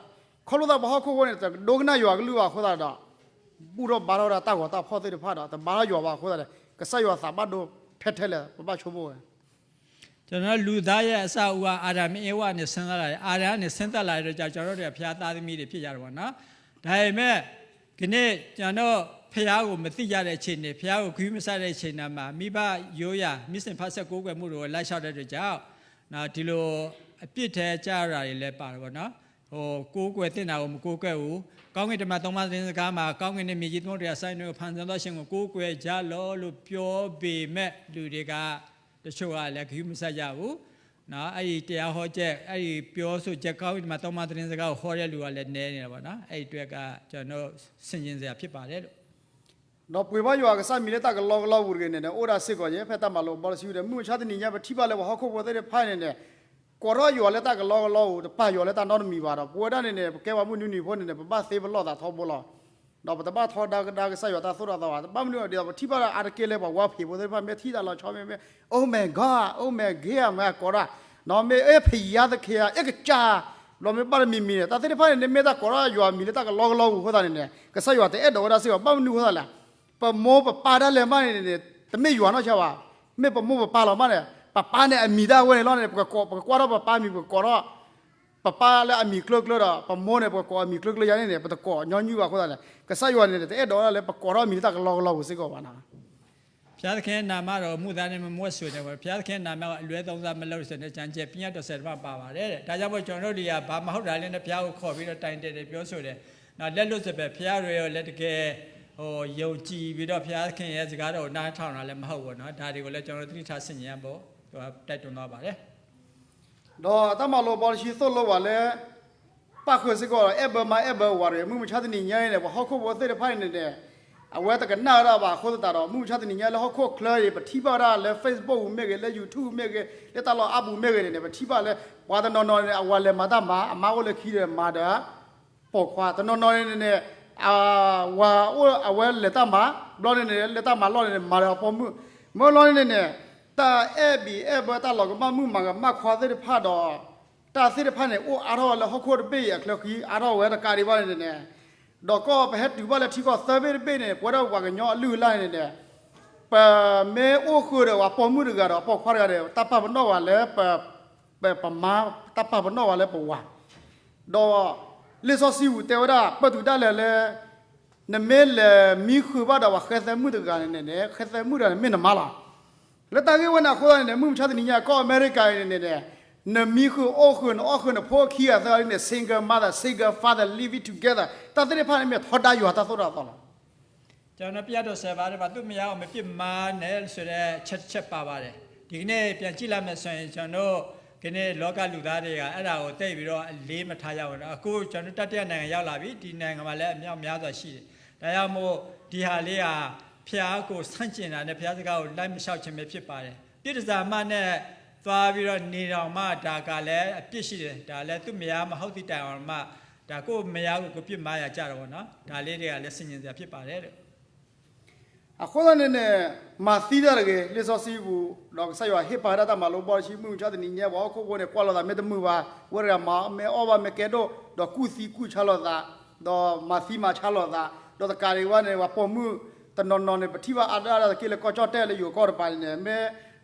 ခီဖျိသးပှၤဟီၣ်ခိၣ်ဖိန့ၣ် တဒိကနၣ်ယွၤကလုၢ်ဘၣ်အဃိသတးဒီး ဘူၣ်ထီၣ်ဘါထီၣ်ဝဲဒၣ်တၢ်ဂီၤတၢ်ဖီၣ်သ့ၣ်တဖၣ်ဒီး တဘါထီၣ်ယွၤဘၣ်အဃိသတးဒီး ကစၢ်ယွၤသးဘၣ်ဒိထဲထဲလဲၣ် ပဘၣ်ဆိကမိၣ်ဝဲ ကျွန်တော်လူသားရဲ့အစအဦးကအာဒံဧဝနဲ့ဆင်းသက်လာတယ်။ အာဒံကနေဆင်းသက်လာတဲ့အတွက်ကြောင့်ကျွန်တော်တို့တွေကဘုရားသားသမီးတွေဖြစ်ကြတယ်ပေါ့နော်။ ဒါပေမဲ့ကနေ့ကျွန်တော်တို့ဘုရားကိုမသိကြတဲ့အခြေအနေဘုရားကိုဂရုမစိုက်တဲ့အခြေအနေမှာမိဘရိုးရာမီးစင်ဖားစက်ကိုးကွယ်မှုတွေကိုလိုက်လျှောက်တဲ့အတွက်ကြောင့်နော်ဒီလိုအပြစ်ထဲကျရတာတွေလည်းပါတယ်ပေါ့နော်။ ဟိုကိုးကွယ်သင့်တာကိုမကိုးကွယ်ဘူးကောင်းကင်တမန်သုံးပါးသတင်းစကားမှာကောင်းကင်နဲ့မြေကြီးသမုဒ္ဒရာဆိုင်းတွေကိုဖန်ဆင်းသောရှင်ကိုကိုးကွယ်ကြလော့လို့ပြောပေမဲ့လူတွေကတချို့ကလည်းဂရုမစိုက်ကြဘူးနော်အဲ့ဒီတရားဟောချက်အဲ့ဒီပြောဆိုချက်ကောင်းကင်တမန်သုံးပါးသတင်းစကားကိုဟောတဲ့လူကလည်းနည်းနေတယ်ပေါ့နော်အဲ့ဒီအတွက်ကကျွန်တော်ဆင်ခြင်စရာဖြစ်ပါတယ်လို့ဒီးပှ့ၤဘၣ်ယွၤကစၢ်မံၤလၢတၢ်ကလီကလီပူၤတဂ့ၤန့ၣ်န့ၣ် အိၣ်ဒၣ်စ့ၢ်ကီးယဲ ဖဲတၢ်မၤလိာ်ဘီတဆံဒီး မုၢ်မဆါတနံၤညါ ပထံၣ်ဘၣ်လၢပှၤဟီၣ်ခိၣ်ဖိသ့ၣ်တဖၣ်န့ၣ်န့ၣ် ကိးထီၣ်ယွၤလၢတၢ်ကလီကလီပူၤ တပာ်ယွၤလၢတၢ်နီတမံၤဘၣ်ဒီး ပဝဲဒၣ်န့ၣ်န့ၣ် ပကဲပှၤမုၢ်နွံနံၤဖိန့ၣ်န့ၣ် ပဘၣ်သ့ပလီၢ်သးထီဘိလီၤ. ဒီးပတဘၣ်ထီဒါကဒါကစၢ်ယွၤတၢ်သိၣ်တၢ်သီဘၣ်. ဘၣ်မနုၤဒီး ပထံၣ်ဘၣ်အါတက့ၢ်လၢပှၤဝါဖံးဖိသ့ၣ်တဖၣ် မ့ၢ်ထံၣ်တၢ်လီၤဆီမ့ၢ်မ့ၢ် Oh my God, oh my God မ့ၢ်ကိးဒၣ်, မ့ၢ်အဲၣ်ဖယါသခ့ဧါ အဲၣ်ကစၢ် ဘျီမ့ၢ်ဘၣ်တမံၤမံၤန့ၣ် တၢ်သ့ၣ်တဖၣ်န့ၣ် မ့ၢ်တၢ်ကိးထီၣ်ယွၤမံၤလၢတၢ်ကလီကလီပူၤအဃိသတးန့ၣ်န့ၣ် ကစၢ်ယွၤတအဲၣ်ဒိးဝဲဒၣ်စ့ၢ်ကီး ဘၣ်မနုၤအဃိသတးလဲၣ်. ပမိၢ်ပပၢ်ဒၣ်လဲာ်မးန့ၣ်န့ၣ် တမ့ၢ်ယွၤနီၢ်ဆါဘၣ်. မ့ၢ်ပမိၢ်ပပၢ်လီၤမးန့ၣ် ပပၢ်န့ၣ်အမံၤဒၣ်ဝဲန့ၣ်လီၤန့ၣ် ပကကိး ပကကွၢ်ထီၣ်ပပၢ်မံၤ ပကကိးထီၣ် ပပၢ်လၢအမံၤကျၢၤကျၢၤဒီး ပမိၢ်န့ၣ် ပကကိးအမံၤကျၢၤကျၢၤယါန့ၣ်န့ၣ် ပတကိးညီနုၢ်ဘၣ်အဃိသတးန့ၣ် ကစၢ်ယွၤန့ၣ် တအဲၣ်ဒိးဒၣ်လၢပကိးထီၣ်အမံၤတၢ်ကလီကလီပူၤစ့ၢ်ကီးဘၣ်နီၤ ဘုရားသခင်နာမတော်မူတာနဲ့ မမွဲ့ဆိုတယ်ပေါ့။ ဘုရားသခင်နာမတော် အလွဲသုံးစားမလုပ်ဆိုတဲ့ ကျမ်းကျိန် ပညတ်တော်ဆယ်တပါးပါပါတယ်တဲ့။ ဒါကြောင့်မို့ ကျွန်တော်တို့တွေက ဘာမဟုတ်တာလဲနဲ့ ဘုရားကိုခေါ်ပြီးတော့ တိုင်တည်တယ် ပြောဆိုတယ်။ နောက် လက်လွတ်စပယ် ဘုရားတွေကိုလည်း တကယ် ဟို ယုံကြည်ပြီးတော့ ဘုရားသခင်ရဲ့စကားတော်ကို နားထောင်တာလည်း မဟုတ်ဘူးနော်။ ဒါတွေကိုလည်း ကျွန်တော်တို့ သတိထားဆင်ခြင်ရဖို့ တိုက်တွန်းသွားပါတယ်။ ဒီးတၢ်မၤလိာ်ဘီတဆံသိၣ်လိပှၤလၢ ပၣ်ဃုာ်စ့ၢ်ကီးဒီး အဲၣ်ဘၢမါအဲၣ်ဘၢဝၤတဂ့ၤ မုၢ်မဆါတနံၤညါအံၤန့ၣ် ပှၤဟီၣ်ခိၣ်ဖိသ့ၣ်တဖၣ်အံၤန့ၣ်န့ၣ် အဝဲတကနၣ်ဝဲဒၣ်ဘၣ်အဃိသတးဒီး မုၢ်မဆါတနံၤညါလၢဟီၣ်ခိၣ်ချၢအံၤ ပထံၣ်ဘၣ်ဝဲဒၣ်လၢ Facebook မ့ၢ်ဂ့ၤ လၢ YouTube မ့ၢ်ဂ့ၤ လၢတၢ်လီၢ်အါပူၤမ့ၢ်ဂ့ၤန့ၣ်န့ၣ် ပထံၣ်ဘၣ်လၢ ပှၤတနီၤနီၤန့ၣ် အဝၤလဲၤမၤတၢ်မၤ အမါအိၣ်လၢခံဒီးမၤဒီး ပိာ်ခွါ တနီၤနီၤန့ၣ်န့ၣ် ဝၤအိၣ်အဝဲလဲၤတၢ်မၤ ဘျီန့ၣ်န့ၣ် လဲၤတၢ်မၤလီၢ်န့ၣ်န့ၣ် မၤဒီးအပိာ်မုၣ် မ့ၢ်လီၤန့ၣ်န့ၣ်န့ၣ် တၢ်အဲၣ်ဘံၣ်အဲၣ်ဘၢ တၢ်လီၤကမၣ်မုၣ်မၤကမၣ်ခွါသ့ၣ်တဖၣ်ဒီး တၢ်သ့ၣ်တဖၣ်န့ၣ် အိၣ်အါထီၣ်ဝဲလၢဟီၣ်ခိၣ်တဘ့ၣ်အံၤအချၢဃံ အါထီၣ်ဝဲတကးဒံးဘၣ်န့ၣ်န့ၣ် ဒီးကီၢ်ပဟဲတုၤဘၣ်လၢထံကီၢ်သၢဘ့ၣ်တဘ့ၣ်န့ၣ် ပဝဲဒၣ်ပှၤကညီအလုၢ်အလၢ်န့ၣ်န့ၣ် ပမ့ၢ်အိၣ်ဃုာ်ဒီးပှၤပိာ်မုၣ်တဂၤဒီးပိာ်ခွါတဂၤဒီး တၢ်ပာ်ပနီၣ်ဝဲလၢ ပမါ တၢ်ပာ်ပနီၣ်ဝဲလၢပဝၤ ဒီးလံာ်စီဆှံပူၤတဲဝဲဒၣ် ပတုာ်ဒၣ်လဲာ်လၢ နမ့ၢ်လဲၤမံဃုာ်ဘၣ်ဒီးပှၤဃဲသဲမုၣ်တဂၤန့ၣ်န့ၣ် ဃဲသဲမုၣ်တဂၤန့ၣ်မ့ၢ်နမါလီၤ. လၢတၢ်ဂ့ၢ်ဝဲန့ၣ်အဃိသတးန့ၣ်န့ၣ် မုၢ်မဆါတနံၤညါကီၢ်အမဲရကၤအံၤန့ၣ်န့ၣ် နမံဃုာ်အိၣ်ဃုာ် နအီၣ်ဃုာ်နဖိခံဂၤသၢဂၤန့ၣ် single mother, single father, living together တၢ်သ့ၣ်တဖၣ်န့ၣ်မ့ၢ်ထီဒါယွၤတၢ်သိၣ်တၢ်သီလီၤ. ကျွန်တော်ပြတ်တော့ဆယ်ပါတဲ့ပါ သူ့မယားကိုမပြစ်မှားနဲ့ဆိုတဲ့အချက်တစ်ချက်ပါပါတယ်။ ဒီကနေ့ပြန်ကြည့်လိုက်မယ်ဆိုရင် ကျွန်တော်တို့ကနေ့လောကလူသားတွေက အဲ့ဒါကိုသိပ်ပြီးတော့အလေးမထားကြဘူးနော်။ အခုကျွန်တော်တို့တတိယနိုင်ငံရောက်လာပြီ။ ဒီနိုင်ငံမှာလည်းအမြောက်များစွာရှိတယ်။ ဒါကြောင့်မို့ဒီဟာလေးဟာဘုရားကိုဆန့်ကျင်တာနဲ့ဘုရားစကားကိုလိုက်မလျှောက်ခြင်းပဲဖြစ်ပါတယ်။ ပြစ်ဒဏ်မှနဲ့သွားပြီးတော့နေတောင်မှဒါကလည်းအပြစ်ရှိတယ်။ ဒါလည်းသူ့မယားမဟုတ်သည့်တိုင်အောင်မှ ဒါကိုယ့်မယားကိုကိုယ်ပြစ်မှားရာကျတော့ပေါ့နော်။ ဒါလေးတွေကလည်းဆင်ခြင်စရာဖြစ်ပါတယ်လို့ အဃိသတးန့ၣ်န့ၣ် မၤသံတၢ်တဂ့ၤ လံာ်စီဆှံပူၤ ဒီးကစၢ်ယွၤဟ့ၣ်ပာ်ဝဲဒၣ်တၢ်မၤလိဘီတဆံ မုၢ်မဆါတနံၤညါ ပှၤဟီၣ်ခိၣ်ဖိန့ၣ် ကွၢ်လိာ်သးမ့ၢ်တမုာ်ဘၣ် ဝဲတဂၤမၤမ့ၢ်အီၣ်ဘၣ်မ့ၢ်ကဲဒိၣ် ဒီးကူၣ်သံကူၣ်ဆါလိာ်သး ဒီးမၤသံမၤဆါလိာ်သး ဒီးတကးဒံးဘၣ်န့ၣ် ပှၤပိာ်မုၣ်တနီၤနီၤန့ၣ် ပထံၣ်ဘၣ်အါဒၣ်တၢ်တက့ၢ်လၢကီၢ်ကၠီၣ်တဲၣ်လၢယိၤကီၢ်တပၤန့ၣ်န့ၣ် မ့ၢ်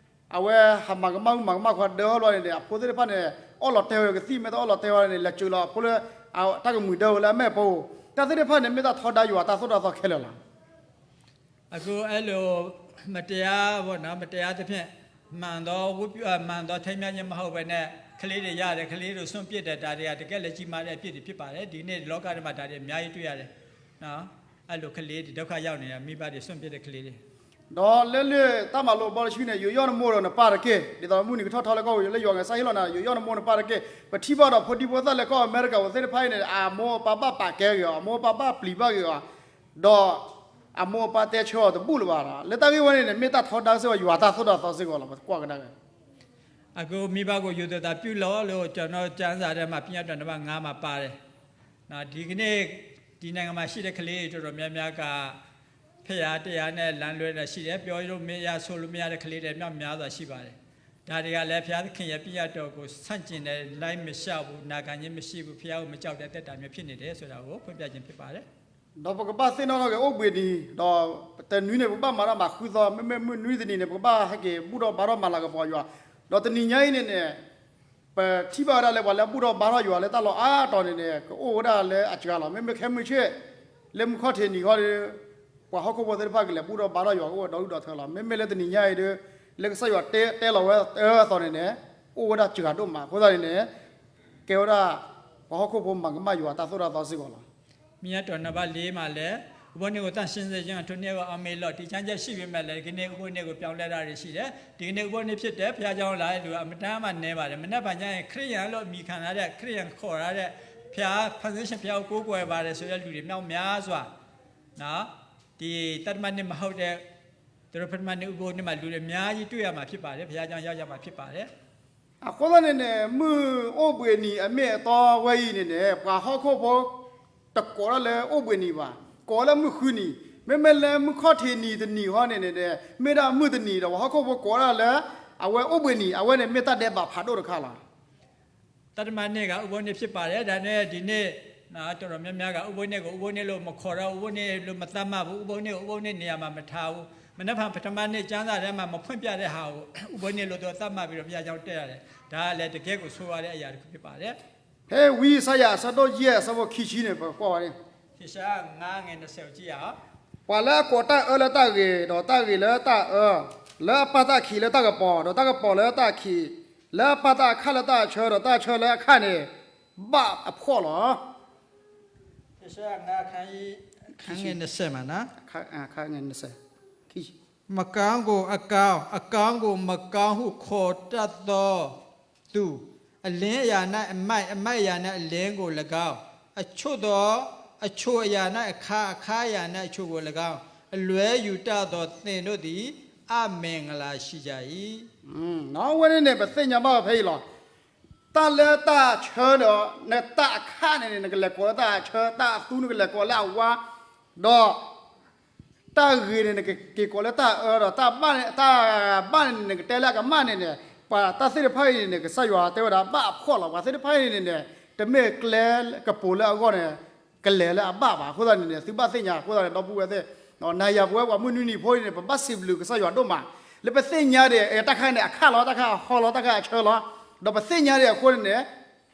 အဝဲဟးမၤကမၣ်မုၣ်မၤကမၣ်ခွါဒၢလီၤန့ၣ်န့ၣ် အဖိသ့ၣ်တဖၣ်န့ၣ် အီၣ်လီၤတဲာ်ဝဲကသံၣ် မ့ၢ်တအီၣ်လီၤတဲာ်ဝဲန့ၣ် လဲၤစၢၤလီၤအဖိလၢ တၢ်ကမုာ်ဒၢဝဲလၢအမဲာ်ဖိ တၢ်သ့ၣ်တဖၣ်န့ၣ်မ့ၢ်တၢ်ထီဒါယွၤတၢ်သိၣ်တၢ်သီခဲလၢာ်လီၤ. အခုအဲ့လိုမတရားပေါ့နော် မတရားသဖြင့် မှန်သောဝတ်ပြု အာ မှန်သောထိမ်းမြားခြင်းမဟုတ်ဘဲနဲ့ ကလေးတွေရတယ် ကလေးတွေ စွန့်ပစ်တယ် ဒါတွေက တကယ့်လည်းကြီးမားတဲ့အပြစ်တွေဖြစ်ပါတယ်။ ဒီနေ့လောကထဲမှာ ဒါတွေအများကြီးတွေ့ရတယ်နော် အဲ့လိုကလေးတွေ ဒုက္ခရောက်နေတာ မိဘတွေ စွန့်ပစ်တဲ့ကလေးတွေ ဒီးလၢလၢတၢ်မၤလိဘီတဆံန့ၣ် ယူးယီၣ်နမိၢ်ဒီးနပၢ်တက့ၢ်. ဒ်သိးမုၢ်နံၤကထီၣ်ထီလၢကီၢ်ပူၤ လၢယွၤကစၢ်ဟ့ၣ်လီၤနၤ ယူးယီၣ်နမိၢ်နပၢ်တက့ၢ်. ပထံၣ်ဘၣ်ဒီးဖိဒံဖိသၣ်လၢကီၢ်အမဲရကၤပူၤသ့ၣ်တဖၣ်အံၤန့ၣ် အမိၢ်အပၢ်ဘၣ်ပာ်ကဲဂ့ၤအီၤ အမိၢ်အပၢ်ဘၣ်ပျံၤဘၣ်ဂ့ၤအီၤ ဒီးအမိၢ်အပၢ်တဲဆၢအီၤတဘူၣ်လၢၤဘၣ်ဒီး လၢတၢ်ဂ့ၢ်ဝဲန့ၣ်န့ၣ် မ့ၢ်တၢ်ထီဒါစ့ၢ်ကီး ယွၤတၢ်သိၣ်တၢ်သီစ့ၢ်ကီးလီၤ ပကွၢ်ကဒါက့ၤ အခုမိဘကိုယူသသာပြုလို့လို့ကျွန်တော်ကျမ်းစာထဲမှာ ပညတ်တော်နံပါတ်ငါးမှာပါတယ်နော် ဒီကနေ့ဒီနိုင်ငံမှာရှိတဲ့ကလေးတွေတော်တော်များများကဖျားတရားနဲ့လမ်းလွဲတာရှိတယ် ပြောလို့မရဆိုလို့မရတဲ့ကလေးတွေမြောက်များစွာရှိပါတယ်ဒါတွေကလည်းဘုရားသခင်ရဲ့ပညတ်တော်ကိုဆန့်ကျင်တဲ့လိုက်မလျှောက်ဘူးနာခံခြင်းမရှိဘူးဘုရားကိုမကြောက်တဲ့အသက်တာမျိုးဖြစ်နေတယ်ဆိုတာကိုဖွင့်ပြခြင်းဖြစ်ပါတယ် ဒီးပကဘၣ်သ့ၣ်နီၣ်ထီၣ်က့ၤအိၣ်ဘှံးနံၤ ဒီးတနွံန့ၣ် ပကဘၣ်မၤတၢ်မၤဃုသီ မ့မ့ၢ်မုၢ်နွံတနံၤန့ၣ် ပကဘၣ်ဟဲက့ၤဘူၣ်ထီၣ်ဘါထီၣ်မၤလၤကပီၤယွၤ ဒီးတနံၤညါအံၤန့ၣ်န့ၣ် ပထံၣ်ဘၣ်ဝဲဒၣ်လၢပှၤလၢအဘူၣ်ထီၣ်ဘါထီၣ်ယွၤလၢတၢ်လီၢ်အါတီၤန့ၣ်န့ၣ် ကအိၣ်ဝဲဒၣ်လၢအစှၤလီၤ မ့မ့ၢ်ခဲမုၢ်ဆ့ၣ် လၢမုၢ်ခီၣ်ထံးနံၤဃီဒီး ပှၤဟီၣ်ခိၣ်ဖိသ့ၣ်တဖၣ်ကလဲၤဘူၣ်ထီၣ်ဘါထီၣ်ယွၤကအိၣ်ဝဲဒီဒူၣ်ဒီထၢလီၤ မ့မ့ၢ်လၢတနံၤညါအံၤဒီး လၢကစၢ်ယွၤတဲလီၤဝဲအၢအသိးန့ၣ်န့ၣ် အိၣ်ဝဲဒၣ်စှၤဒိၣ်မး အဃိသတးန့ၣ်န့ၣ် ကဲဝဲဒၣ် ပှၤဟီၣ်ခိၣ်ဖိမၤကမၣ်ယွၤတၢ်သိၣ်တၢ်သီစ့ၢ်ကီးလီၤ. မ့ၢ်ညါတီၤနဘၣ်လ့မးလဲၣ် ဥပုသ်နေ့ကိုသန့်ရှင်းစေခြင်းအထူးနေ့ကိုအောက်မေ့လို့ ဒီကနေ့ရှိပေမဲ့လည်း ဒီကနေ့ဥပုသ်နေ့ကိုပြောင်းလဲတာတွေရှိတယ်။ ဒီကနေ့ဥပုသ်နေ့ဖြစ်တယ်။ ဘုရားကျောင်းလာတဲ့လူကအမတန်မှနည်းပါတယ်။ မနက်ဖြန်ကျရင် ခရစ်ယာန်လို့အမည်ခံထားတဲ့ ခရစ်ယာန်ခေါ်ထားတဲ့ဘုရား ဖန်ဆင်းရှင်ဘုရားကိုကိုးကွယ်ပါတယ်ဆိုတဲ့လူတွေမြောက်များစွာနော်ဒီသတ္တမနေ့မဟုတ်တဲ့သူတို့ပထမနေ့ဥပုသ်နေ့မှာလူတွေအများကြီးတွေ့ရမှာဖြစ်ပါတယ်။ ဘုရားကျောင်းရောက်ရမှာဖြစ်ပါတယ်။ အဃိသတးန့ၣ်န့ၣ် မုၢ်အိၣ်ဘှံးနံၤအမ့ၢ်အတီဝဲအံၤန့ၣ်န့ၣ် ပှၤဟီၣ်ခိၣ်ဖိ တကိးဒၣ်လၢအိၣ်ဘှံးနံၤဘၣ်, ကိးလၢမုၢ်ဃုနံၤ, မ့မ့ၢ်လၢမုၢ်ခီၣ်ထံးနံၤတနံၤဃီန့ၣ်န့ၣ် မ့ၢ်ဒၣ်မုၢ်တနံၤဒီး ပှၤဟီၣ်ခိၣ်ဖိကိးဒၣ်လၢ အဝဲအိၣ်ဘှံးနံၤ, အဝဲန့ၣ်မ့ၢ်တၢ်ဒဲးဘးဖးဒိၣ်တခါလီၤ. သတ္တမနေ့က ဥပုသ်နေ့ဖြစ်ပါတယ်။ ဒါနဲ့ဒီနေ့ တော်တော်များများက ဥပုသ်နေ့ကို ဥပုသ်နေ့လို့မခေါ်တော့ ဥပုသ်နေ့လို့မသတ်မှတ်ဘူး။ ဥပုသ်နေ့ကို ဥပုသ်နေ့နေရာမှာမထားဘူး။ မနက်ဖြန် ပထမနေ့ ကျမ်းစာထဲမှာ မဖွင့်ပြတဲ့ဟာကို ဦးဘိုးနေလို့တော့ သတ်မှတ်ပြီးတော့ ဘုရားကျောင်းတက်ရတယ်။ ဒါကလည်း တကယ့်ကို ဆိုးဝါးတဲ့အရာတစ်ခု ဖြစ်ပါတယ်။ ဖဲဝံယၡါယၤ အဆၢဒိၣ်ယဲၢ် အဆၢဖိခံဆံန့ၣ် ပကကွၢ်ဝဲန့ၣ် ဟေရှာယ ငါး ငယ် နှစ်ဆယ်ကို ကြည့်ရအောင်. ပှၤလၢအကိးတၢ်အၢလၢတၢ်ဂ့ၤ, ဒီးတၢ်ဂ့ၤလၢတၢ်အၢ, လၢအပာ်တၢ်ခံးလၢတၢ်ကပီၤ, ဒီးတၢ်ကပီၤလၢတၢ်ခံး, လၢအပာ်တၢ်အခၣ်လၢတၢ်အဆၢ, ဒီးတၢ်အဆၢလၢအခၣ်န့ၣ် ဘၣ်အဖှီၣ်လီၤ. ဟေရှာယ ငါး ငယ် နှစ်ဆယ်မှာနော်. အခါ အခါငယ်နှစ်ဆယ် ခံဆံ မကောင်းကိုအကောင်း, အကောင်းကိုမကောင်းဟုခေါ်တတ်သောသူ, အလင်းအရာ၌အမိုက်, အမိုက်အရာ၌အလင်းကို၎င်း, အချို့သော, အချို့အရာ၌အခါ, အခါအရာ၌အချို့ကို၎င်း, အလွဲယူတတ်သောသင်တို့သည် အမင်္ဂလာရှိကြ၏. အဝဲန့ၣ်န့ၣ် ပသ့ၣ်ညါဘၣ်ဝဲဖဲအံၤလီၤ. တၢ်လၢတၢ်ဆၢဒီး နတၢ်အခၣ်န့ၣ်န့ၣ် နကလဲၤကိးလၢတၢ်ဆၢ, တၢ်အသူ နကလဲၤကိးလၢအဝါ, ဒီး တၢ်ဂ့ၤန့ၣ် နကက့ၤကိးလၢတၢ်အၢဒီး တၢ်ဘၣ်န့ၣ်, တၢ်ဘၣ်န့ၣ်န့ၣ် နကတဲလၢအကမၣ်န့ၣ်န့ၣ်, ပှၤတၢ်သ့ၣ်တဖၣ်အံၤန့ၣ်န့ၣ် ကစၢ်ယွၤတဲဝဲဒၣ်ဘၣ်အဖှီၣ်လီၤ. ပှၤသ့ၣ်တဖၣ်အံၤန့ၣ်န့ၣ် တမ့ၢ်ကျဲကပိာ်လၢအဂီၢ်န့ၣ် ကလဲၤလၢအဘၣ်ဘၣ်. အဃိသတးန့ၣ်န့ၣ် သုဘၣ်သ့ၣ်ညါအဃိသတးန့ၣ် ဒီပုၢ်ဝဲၢ်သ့ၣ်, နၤယၤပဝဲပှၤမုၢ်နွံနံၤဖိအံၤန့ၣ် ပဘၣ်စံးဘျုးကစၢ်ယွၤဒိၣ်မး, လၢပသ့ၣ်ညါဒီး တၢ်ခါန့ၣ်အခၣ်လီၤ, တၢ်ခါအဟီလီၤ, တၢ်ခါအဆၢလီၤ, ဒီးပသ့ၣ်ညါဒီးအဃိန့ၣ်န့ၣ်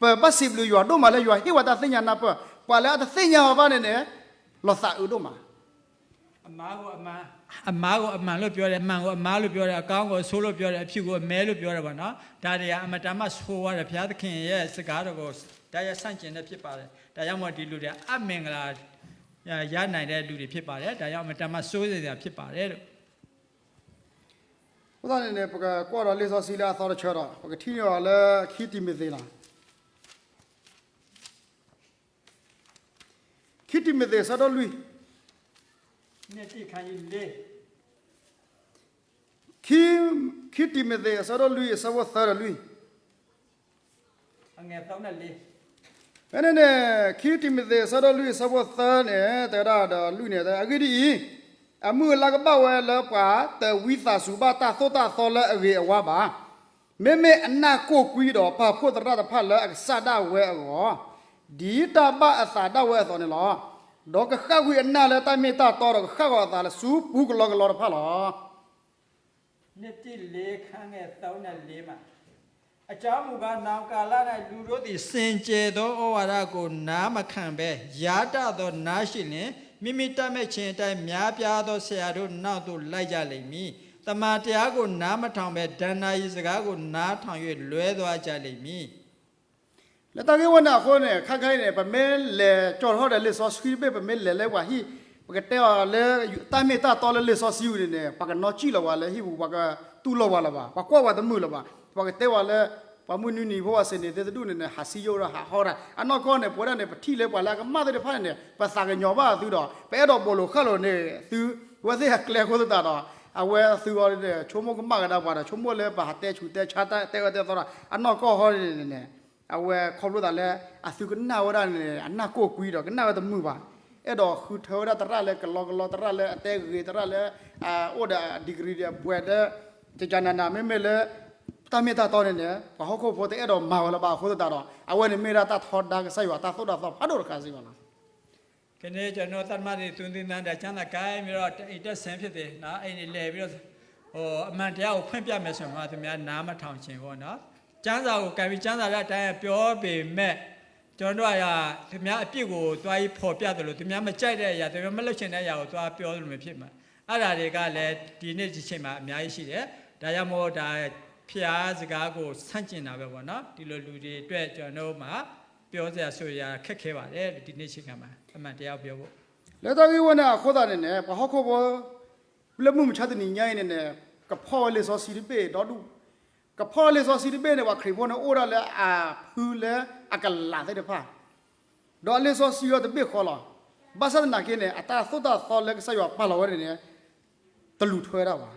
ပဘၣ်စံးဘျုးယွၤဒိၣ်မးလၢယွၤဟ့ၣ်ဝဲတၢ်သ့ၣ်ညါနၢ်ပၢၢ်, ပှၤလၢအတသ့ၣ်ညါအီၤဘၣ်န့ၣ်န့ၣ် လီၤသးအုးဒိၣ်မး. အမၤ, အမၤကိုအမှန်လို့ပြောတယ်, အမှန်ကိုအမှားလို့ပြောတယ်, အကောင်းကိုအဆိုးလို့ပြောတယ်, အဖြူကိုအမဲလို့ပြောတယ်ပေါ့နော်. ဒါတွေက အင်မတန်မှ ဆိုးဝါးတယ်. ဘုရားသခင်ရဲ့စကားတော်ကို တိုက်ရိုက်ဆန့်ကျင်တာဖြစ်ပါတယ်. ဒါကြောင့်မို့ ဒီလူတွေ အမင်္ဂလာရနိုင်တဲ့လူတွေဖြစ်ပါတယ်. ဒါကြောင့် အင်မတန်မှ စိုးရိမ်စရာဖြစ်ပါတယ်လို့. အဃိသတးန့ၣ်န့ၣ် ပကကွၢ်ဒီးလံာ်စီဆှံလၢအသီတဆၢဒီး ပကထံၣ်န့ၢ်အီၤလၢခံတံၤမသ့းလီၤ. ခံတံၤမသ့း အဆၢဒိၣ်လွံၢ်, ခံတံၤမသ့း အဆၢဒိၣ်လွံၢ် အဆၢဖိသၢဒီးလွံၢ်. ဖဲန့ၣ်န့ၣ် ခံတံၤမသ့း အဆၢဒိၣ်လွံၢ် အဆၢဖိသၢန့ၣ် တဲဝဲဒၣ်ဒီးလွံၢ်န့ၣ် အဂ့ၢ်ဒ်အံၤ, အမုၢ်အလၢ်ကဘၣ်ဝဲလၢပှၤတဝံသးစူၤဘၣ်တၢ်သိၣ်တၢ်သီလၢအဂ့ၤအဝါဘၣ်. မ့မ့ၢ်အနၢ်ကိၢ်ကွံဒီးပာ်ဖှိၣ်သရၣ်တဖၣ်လၢအကစၢ်ဒၣ်ဝဲအဂီၢ်, ဒ်တၢ်ဘၣ်အသးဒၣ်ဝဲအသိးန့ၣ်လီၤ. ဒီးကဃၣ်ကွံာ်အနၢ်လၢတၢ်မ့ၢ်တၢ်တီဒီး ကဃၣ်ဂီၤအသးလၢဆူပူကလီကလီတဖၣ်လီၤ. နှစ်တိလ့ခန်းငယ်သုံးနဲ့လေးမှာ, အကြောင်းမူကား နောင်ကာလ၌ လူတို့သည် စင်ကြယ်သော ဩဝါဒကို နားမခံဘဲ ယားတတ်သော နားရှိလျှင် မိမိတတ်မှတ်ခြင်းအတိုင်း များပြားသော ဆရာတို့နောက်သို့ လိုက်ကြလိမ့်မည်။ သမ္မာတရားကို နားမထောင်ဘဲ ဒဏ္ဍာရီစကားကို နားထောင်၍ လွဲသွားကြလိမ့်မည်. လၢတၢ်ဂ့ၢ်ဝဲန့ၣ်အဃိန့ၣ် ခါခဲအံၤန့ၣ် ပမ့ၢ်လဲၤကၠီထီၣ်ဒီးလံာ်စီဆှံတဘ့ၣ် ပမ့ၢ်လဲၤလၢပှၤဟံၣ် ပကတဲအီၤလၢ တၢ်မ့ၢ်တၢ်တီလၢလံာ်စီဆှံဝံၤန့ၣ်န့ၣ် ပှၤကနီၣ်စံၣ်လီၤဝဲလၢဟံၣ်ပူၤ ပှၤကတူၢ်လိာ်ဝဲလၢၤဘၣ် ပှၤကွၢ်ဝဲတမုာ်လၢၤဘၣ် ပှၤကတဲဝဲလၢ ပှၤမုၢ်နွံနံၤဖိဝဲစ့ၢ်န့ၣ် သ့ၣ်တဒူၣ်န့ၣ်န့ၣ် ဟးဆံယိၣ်ဒီးဟးဟီဒၣ် အနီၢ်ကီၢ်န့ၣ် ပဝဲဒၣ်န့ၣ် ပထံၣ်လၢပှၤလၢအကမၣ်သ့ၣ်တဖၣ်န့ၣ်န့ၣ် ပသးကညီၤဘၣ်အသုဒီး ပအဲၣ်ဒိးဘိးလိာ်ဃၣ်လိာ်န့ၣ်သု ဝဲသ့ၣ်အကျဲအဃိသတးဒီး အဝဲအသုအီၤဒီး ဆိကမိၣ်ကမၣ်ကဒါပှၤဒီး ဆိကမိၣ်လၢပဟးတဲဆူးတဲဆါတၢ်တဲအၢတဲသီဒီး အနီၢ်ကီၢ်ဟီန့ၣ်န့ၣ် အဝဲခီဖျိသးလၢ အသုကနၣ်ဝဲဒၣ်န့ၣ် အနၢ်ကိၢ်ကွံဒီး ကနၣ်ဝဲတမုာ်ဘၣ်. အဲၣ်ဒိးဃုထၢဝဲဒၣ်သရၣ်လၢကလီကလီ သရၣ်လၢအတဲဂ့ၤ သရၣ်လၢ အိၣ်ဒီး degree ဒီးဘွဲ့ဒီး ကကနန မ့မ့ၢ်လၢ တၢ်မ့ၢ်တၢ်တီန့ၣ်န့ၣ် ပှၤဟီၣ်ခိၣ်ဖိတအဲၣ်ဒိးမၤဝဲလၢၤဘၣ်အဃိသတးဒီး အဝဲန့ၣ်မ့ၢ်ဒၣ်တၢ်ထီဒါကစၢ်ယွၤ တၢ်သိၣ်တၢ်သီဖးဒိၣ်တခါစ့ၢ်ကီးလီၤ. ကန့ၣ် ကျွန်တော် သတ်မှတ်တွေ သူသင်တန်း တန်းဆန်းသာ ကိုင်ပြီးတော့ အိမ်တက်ဆင်းဖြစ်တယ်နော်။ အိမ်နေလဲပြီးတော့ ဟို အမှန်တရားကို ဖွင့်ပြမယ်ဆိုရင် သူများနားမထောင်ချင်ဘူးနော်။ ကျမ်းစာကို ကိုင်ပြီး ကျမ်းစာထဲအတိုင်း ပြောပေမဲ့ ကျွန်တော်တို့က သူများအပြစ်ကို သွားပြီး ဖော်ပြသလို သူများမကြိုက်တဲ့အရာ သူများမလုပ်ချင်တဲ့အရာကို သွားပြောသလိုမျိုး ဖြစ်မှာ။ အဲ့ဒါတွေကလည်း ဒီနေ့ဒီချိန်မှာ အများကြီးရှိတယ်။ ဒါကြောင့်မို့ ဒါ ဘုရားစကားကို ဆန့်ကျင်တာပဲပေါ့နော်။ ဒီလိုလူတွေအတွက် ကျွန်တော်တို့မှာ ပြောစရာဆိုစရာ ခက်ခဲပါတယ်လို့ ဒီနေ့ချိန်ခါမှာ အမှန်တရားကို ပြောဖို့ လၢတၢ်ဂ့ၢ်ဝဲန့ၣ်အဃိသတးန့ၣ်န့ၣ် ပှၤဟီၣ်ခိၣ်ဖိ လၢမုၢ်မဆါတနံၤညါအံၤန့ၣ်န့ၣ် ကဖီၣ်ဝဲလံာ်စီဆှံတဘ့ၣ်ဒီဒူၣ်, ကဖီၣ်ဝဲလံာ်စီဆှံတဘ့ၣ်န့ၣ် ပှၤခရံာ်ဖိန့ၣ် အိၣ်ဒၣ်လၢအဖုလၢအကလးသ့ၣ်တဖၣ်, ဒီးအလံာ်စီဆှံအီၤတဘ့ၣ်ဃီလီၤ. ဘၣ်ဆၣ်သနာ်က့န့ၣ် အတၢ်သိၣ်တၢ်သီလၢကစၢ်ယွၤပာ်လီၤဝဲန့ၣ်န့ၣ် တလူၤထွဲဒၣ်ဘၣ်.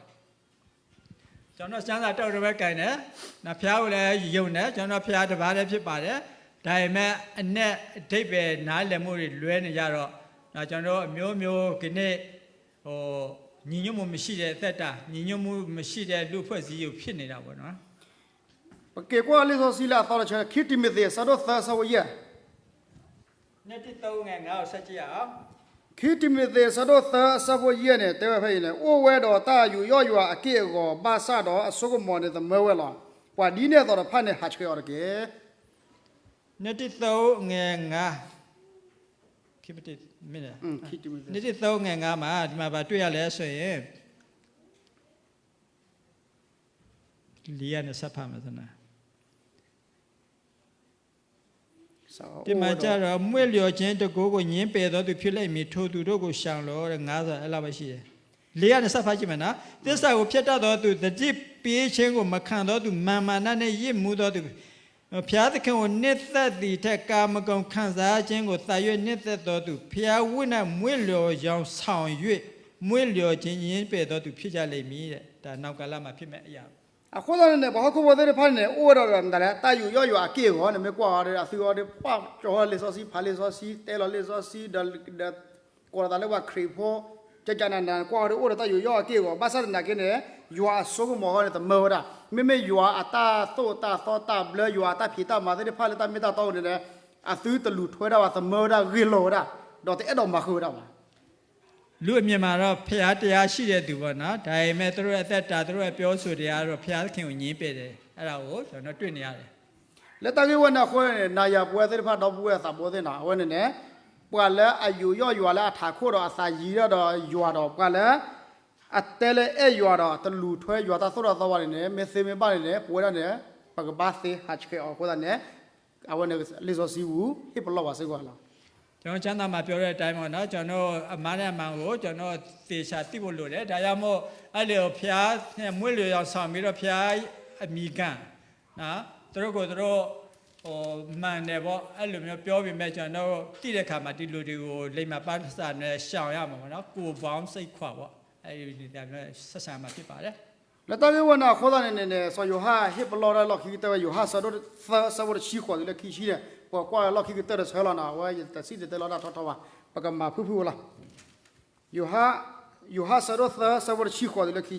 ကျွန်တော် ကျမ်းစာ တုတ်တဝဲ ကိုင်တယ်။ နော် ဘုရားကိုလည်း ယုံတယ်။ ကျွန်တော် ဘုရားတစ်ပါးတည်း ဖြစ်ပါတယ်။ ဒါပေမဲ့ အနက်အဓိပ္ပာယ် နားလည်မှုတွေ လွဲနေကြတော့ နော် ကျွန်တော်တို့ အမျိုးမျိုး ကနေ့ ဟို ညီညွတ်မှု မရှိတဲ့ အသက်တာ၊ ညီညွတ်မှု မရှိတဲ့ လူ့အဖွဲ့အစည်းကို ဖြစ်နေတာပေါ့နော်။ ပက့ၤကွၢ်လံာ်စီဆှံလၢအသီတဆၢ ခံတံၤမသ့း အဆၢဒိၣ်သၢ အဆၢဖိယဲၢ် နှစ်တိ သုံး ငယ် ငါး ကို ဆက်ကြည့်ရအောင်. ခံတံၤမသ့း အဆၢဒိၣ်သၢ အဆၢဖိယဲၢ်န့ၣ် တဲဝဲဖဲအံၤန့ၣ်, အိၣ်ဝဲဒီးတၢ်ယူးယီၣ်ယွၤအက့ၢ်အဂီၤ ဘၣ်ဆၣ်ဒီးအစိကမီၤန့ၣ်သမၢဝဲလီၤ. ပှၤဒ်န့ၣ်အသိးတဖၣ်န့ၣ် ဟးဆှဲးအီၤတက့ၢ်. နတံၤသၢ ငယ်ငါး, ခံတံၤသၢ ငယ်ငါးမး, ဒီမှာဘာတွေ့ရလဲဆိုရင် လံာ်အန့ၣ် စဖးမးသနာ် ဒီမှာကျတော့ မွေ့လျော်ခြင်းတန်ခိုးကို ငြင်းပယ်သောသူ ဖြစ်လိမ့်မည်၊ ထိုသူတို့ကို ရှောင်လော့တဲ့ ငါးစာ အဲ့လောက်ပဲရှိတယ်။ လေးကနေ စဖတ်ကြည့်မယ်နော်။ သစ္စာကို ဖျက်တတ်သောသူ၊ သတိပေးခြင်းကို မခံသောသူ၊ မာန်မာနနဲ့ ယစ်မူးသောသူ၊ ဘုရားသခင်ကို နှစ်သက်သည်ထက် ကာမဂုဏ်ခံစားခြင်းကို သာ၍ နှစ်သက်သောသူ၊ ဘုရားဝတ်၌ မွေ့လျော်ယောင်ဆောင်၍ မွေ့လျော်ခြင်း ငြင်းပယ်သောသူ ဖြစ်ကြလိမ့်မည်တဲ့။ ဒါ နောင်ကာလမှာ ဖြစ်မယ့်အရာ အဃိသတးန့ၣ်န့ၣ် ပှၤဟီၣ်ခိၣ်ဖိသ့ၣ်တဖၣ်န့ၣ်န့ၣ် အိၣ်ဝဲဒီးဒၣ်လဲာ် တၢ်ယူးယီၣ်ယွၤအက့ၢ်အဂီၤန့ၣ် မ့ၢ်ကွၢ်အီၤဒီး အသုအီၤဒီး ပှၤကၠီၤလံာ်စီဆှံ ဖးလံာ်စီဆှံ တဲလီၤလံာ်စီဆှံ ဒီး ကိးလီၤသးလၢပှၤခရံာ်ဖိ ကကနန ကွၢ်အီၤဒီး အိၣ်ဒီးတၢ်ယူးယီၣ်အက့ၢ်အဂီၤ ဘၣ်ဆၣ်သနာ်က့န့ၣ် ယွၤအစိကမီၤအဂီၢ်န့ၣ် သမၢဝဲဒၣ် မ့မ့ၢ်ယွၤအတၢ်သိၣ်တၢ်သီတၢ်ဘျၢ ယွၤအတၢ်ဖံးတၢ်မၤသ့ၣ်တဖၣ်လၢတၢ်မ့ၢ်တၢ်တီအပူၤန့ၣ်န့ၣ် အသုတလူၤထွဲဒၣ်ဘၣ် သမၢဝဲဒၣ် ဂ့ၢ်လီၤဝဲဒၣ် ဒီးတအဲၣ်ဒိးမၤဃုာ်ဝဲဒၣ်ဘၣ် လူအမြင်မှာတော့ ဘုရားတရားရှိတဲ့သူပေါ့နော်။ ဒါပေမဲ့ သူတို့ရဲ့အသက်တာ သူတို့ရဲ့ပြောဆိုတရားကတော့ ဘုရားသခင်ကို ငြင်းပယ်တယ်။ အဲ့ဒါကို ကျွန်တော်တို့တွေ့နေရတယ်. လၢတၢ်ဂ့ၢ်ဝဲန့ၣ်အဃိန့ၣ် နၤယၤပဝဲသ့ၣ်တဖၣ် ဒီပုၢ်ဝဲၢ်သးဘိသ့ၣ်နီၤ အဝဲန့ၣ်န့ၣ် ပှၤလၢအယူးယီၣ်ယွၤလၢအထးခိၣ်ဒီးအသးယံၤဒၣ်ဒီးယွၤဒီး ပှၤလၢ အတဲလၢအဲၣ်ယွၤဒီး တလူၤထွဲယွၤတၢ်သိၣ်တၢ်သီဘၣ်န့ၣ်န့ၣ် မ့ၢ်သ့မ့ၢ်ဘၣ်န့ၣ်န့ၣ် ပဝဲဒၣ်န့ၣ် ပကဘၣ်သ့ဟးဆှဲးအီၤအဃိသတးန့ၣ် အဝဲန့ၣ်လံာ်စီဆှံပူၤ ဟ့ၣ်ပလီၢ်ပှၤစ့ၢ်ကီးလီၤ. ကျွန်တော်ကျမ်းစာမှာပြောတဲ့အတိုင်းပေါ့နော် ကျွန်တော်အမှားနဲ့အမှန်ကိုကျွန်တော်သေချာသိဖို့လိုတယ်။ ဒါကြောင့်မို့အဲ့လိုဘုရားနဲ့မွေးလျော်အောင်ဆောင်ပြီးတော့ဘုရားအမည်ခံနော်သူတို့ကိုယ်သူတို့ဟိုမှန်တယ်ပေါ့အဲ့လိုမျိုးပြောပေမဲ့ကျွန်တော်တို့သိတဲ့အခါမှာဒီလူတွေကိုလိမ္မာပါစာနဲ့ရှောင်ရမှာပေါ့နော်ကိုယ်ပေါင်းစိတ်ခွာပေါ့အဲ့ဒီဆက်ဆံမှာဖြစ်ပါတယ်. လၢတၢ်ဂ့ၢ်ဝဲန့ၣ်အဃိသတးန့ၣ်န့ၣ် စီၤယိၤဟၣ်ဟ့ၣ်ပလီၢ်ဒၣ်လီၢ်ခံကတၢၢ်ဝဲ ယိၤဟၣ်ဆၢဒိၣ်သၢ အဆၢဖိတဆံဃိးတုၤလၢခံဆံန့ၣ် ပကွၢ်လီၢ်ခံကတၢၢ်တဆၢလီၤနီၤ အဝဲယတစံၣ်တဲၤတဲလီၤတၢ်ထီထီဘၣ် ပကမၤဖုၣ်ဖုၣ်ဝဲလီၤ. ယိၤဟၣ် ယိၤဟၣ်ဆၢဒိၣ်သၢ အဆၢဖိတဆံဃိးတုၤလၢခံဆံ ယိၤဟၣ်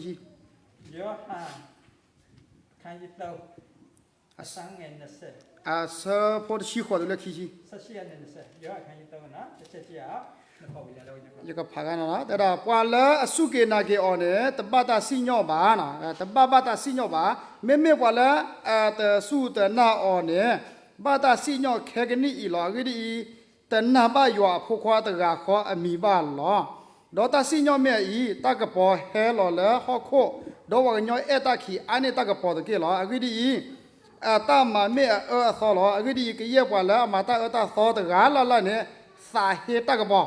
အဆၢဖိတဆံဃိးတုၤလၢခံဆံ ယကဖးကါန့ၣ်လီၤ. တဲဒၣ် ပှၤလၢအစူၢ်က့ၤနာ်က့ၤအီၤန့ၣ် တဘၣ်တၢ်စံၣ်ညီၣ်ဘၣ်, တဘၣ်ဘၣ်တၢ်စံၣ်ညီၣ်ဘၣ်. မ့မ့ၢ်ပှၤလၢအတစူၢ်တနာ်အီၤန့ၣ် ဘၣ်တၢ်စံၣ်ညီၣ်ခဲကနံၣ်အံၤလီၤ. အဂ့ၢ်ဒ်အံၤ, တနာ်ဘၣ်ယွၤအဖိခွါတဂၤဃီအမံၤဘၣ်လီၤ. ဒီးတၢ်စံၣ်ညီၣ်မ့ၢ်အံၤ, တၢ်ကပီၤဟဲလီၤလၢဟီၣ်ခိၣ်, ဒီးပှၤကညီအဲၣ်တၢ်ခံးအါန့ၢ်တၢ်ကပီၤတက့ၢ်လီၤ. အဂ့ၢ်ဒ်အံၤ, အတၢ်မၤမ့ၢ်အအၢအသီလီၤ. အဂ့ၢ်ဒ်အံၤ, ကယဲၢ်ပှၤလၢအမၤတၢ်အၢတၢ်သီတဂၤလၢ်လၢ်န့ၣ် သးဟ့တၢ်ကပီ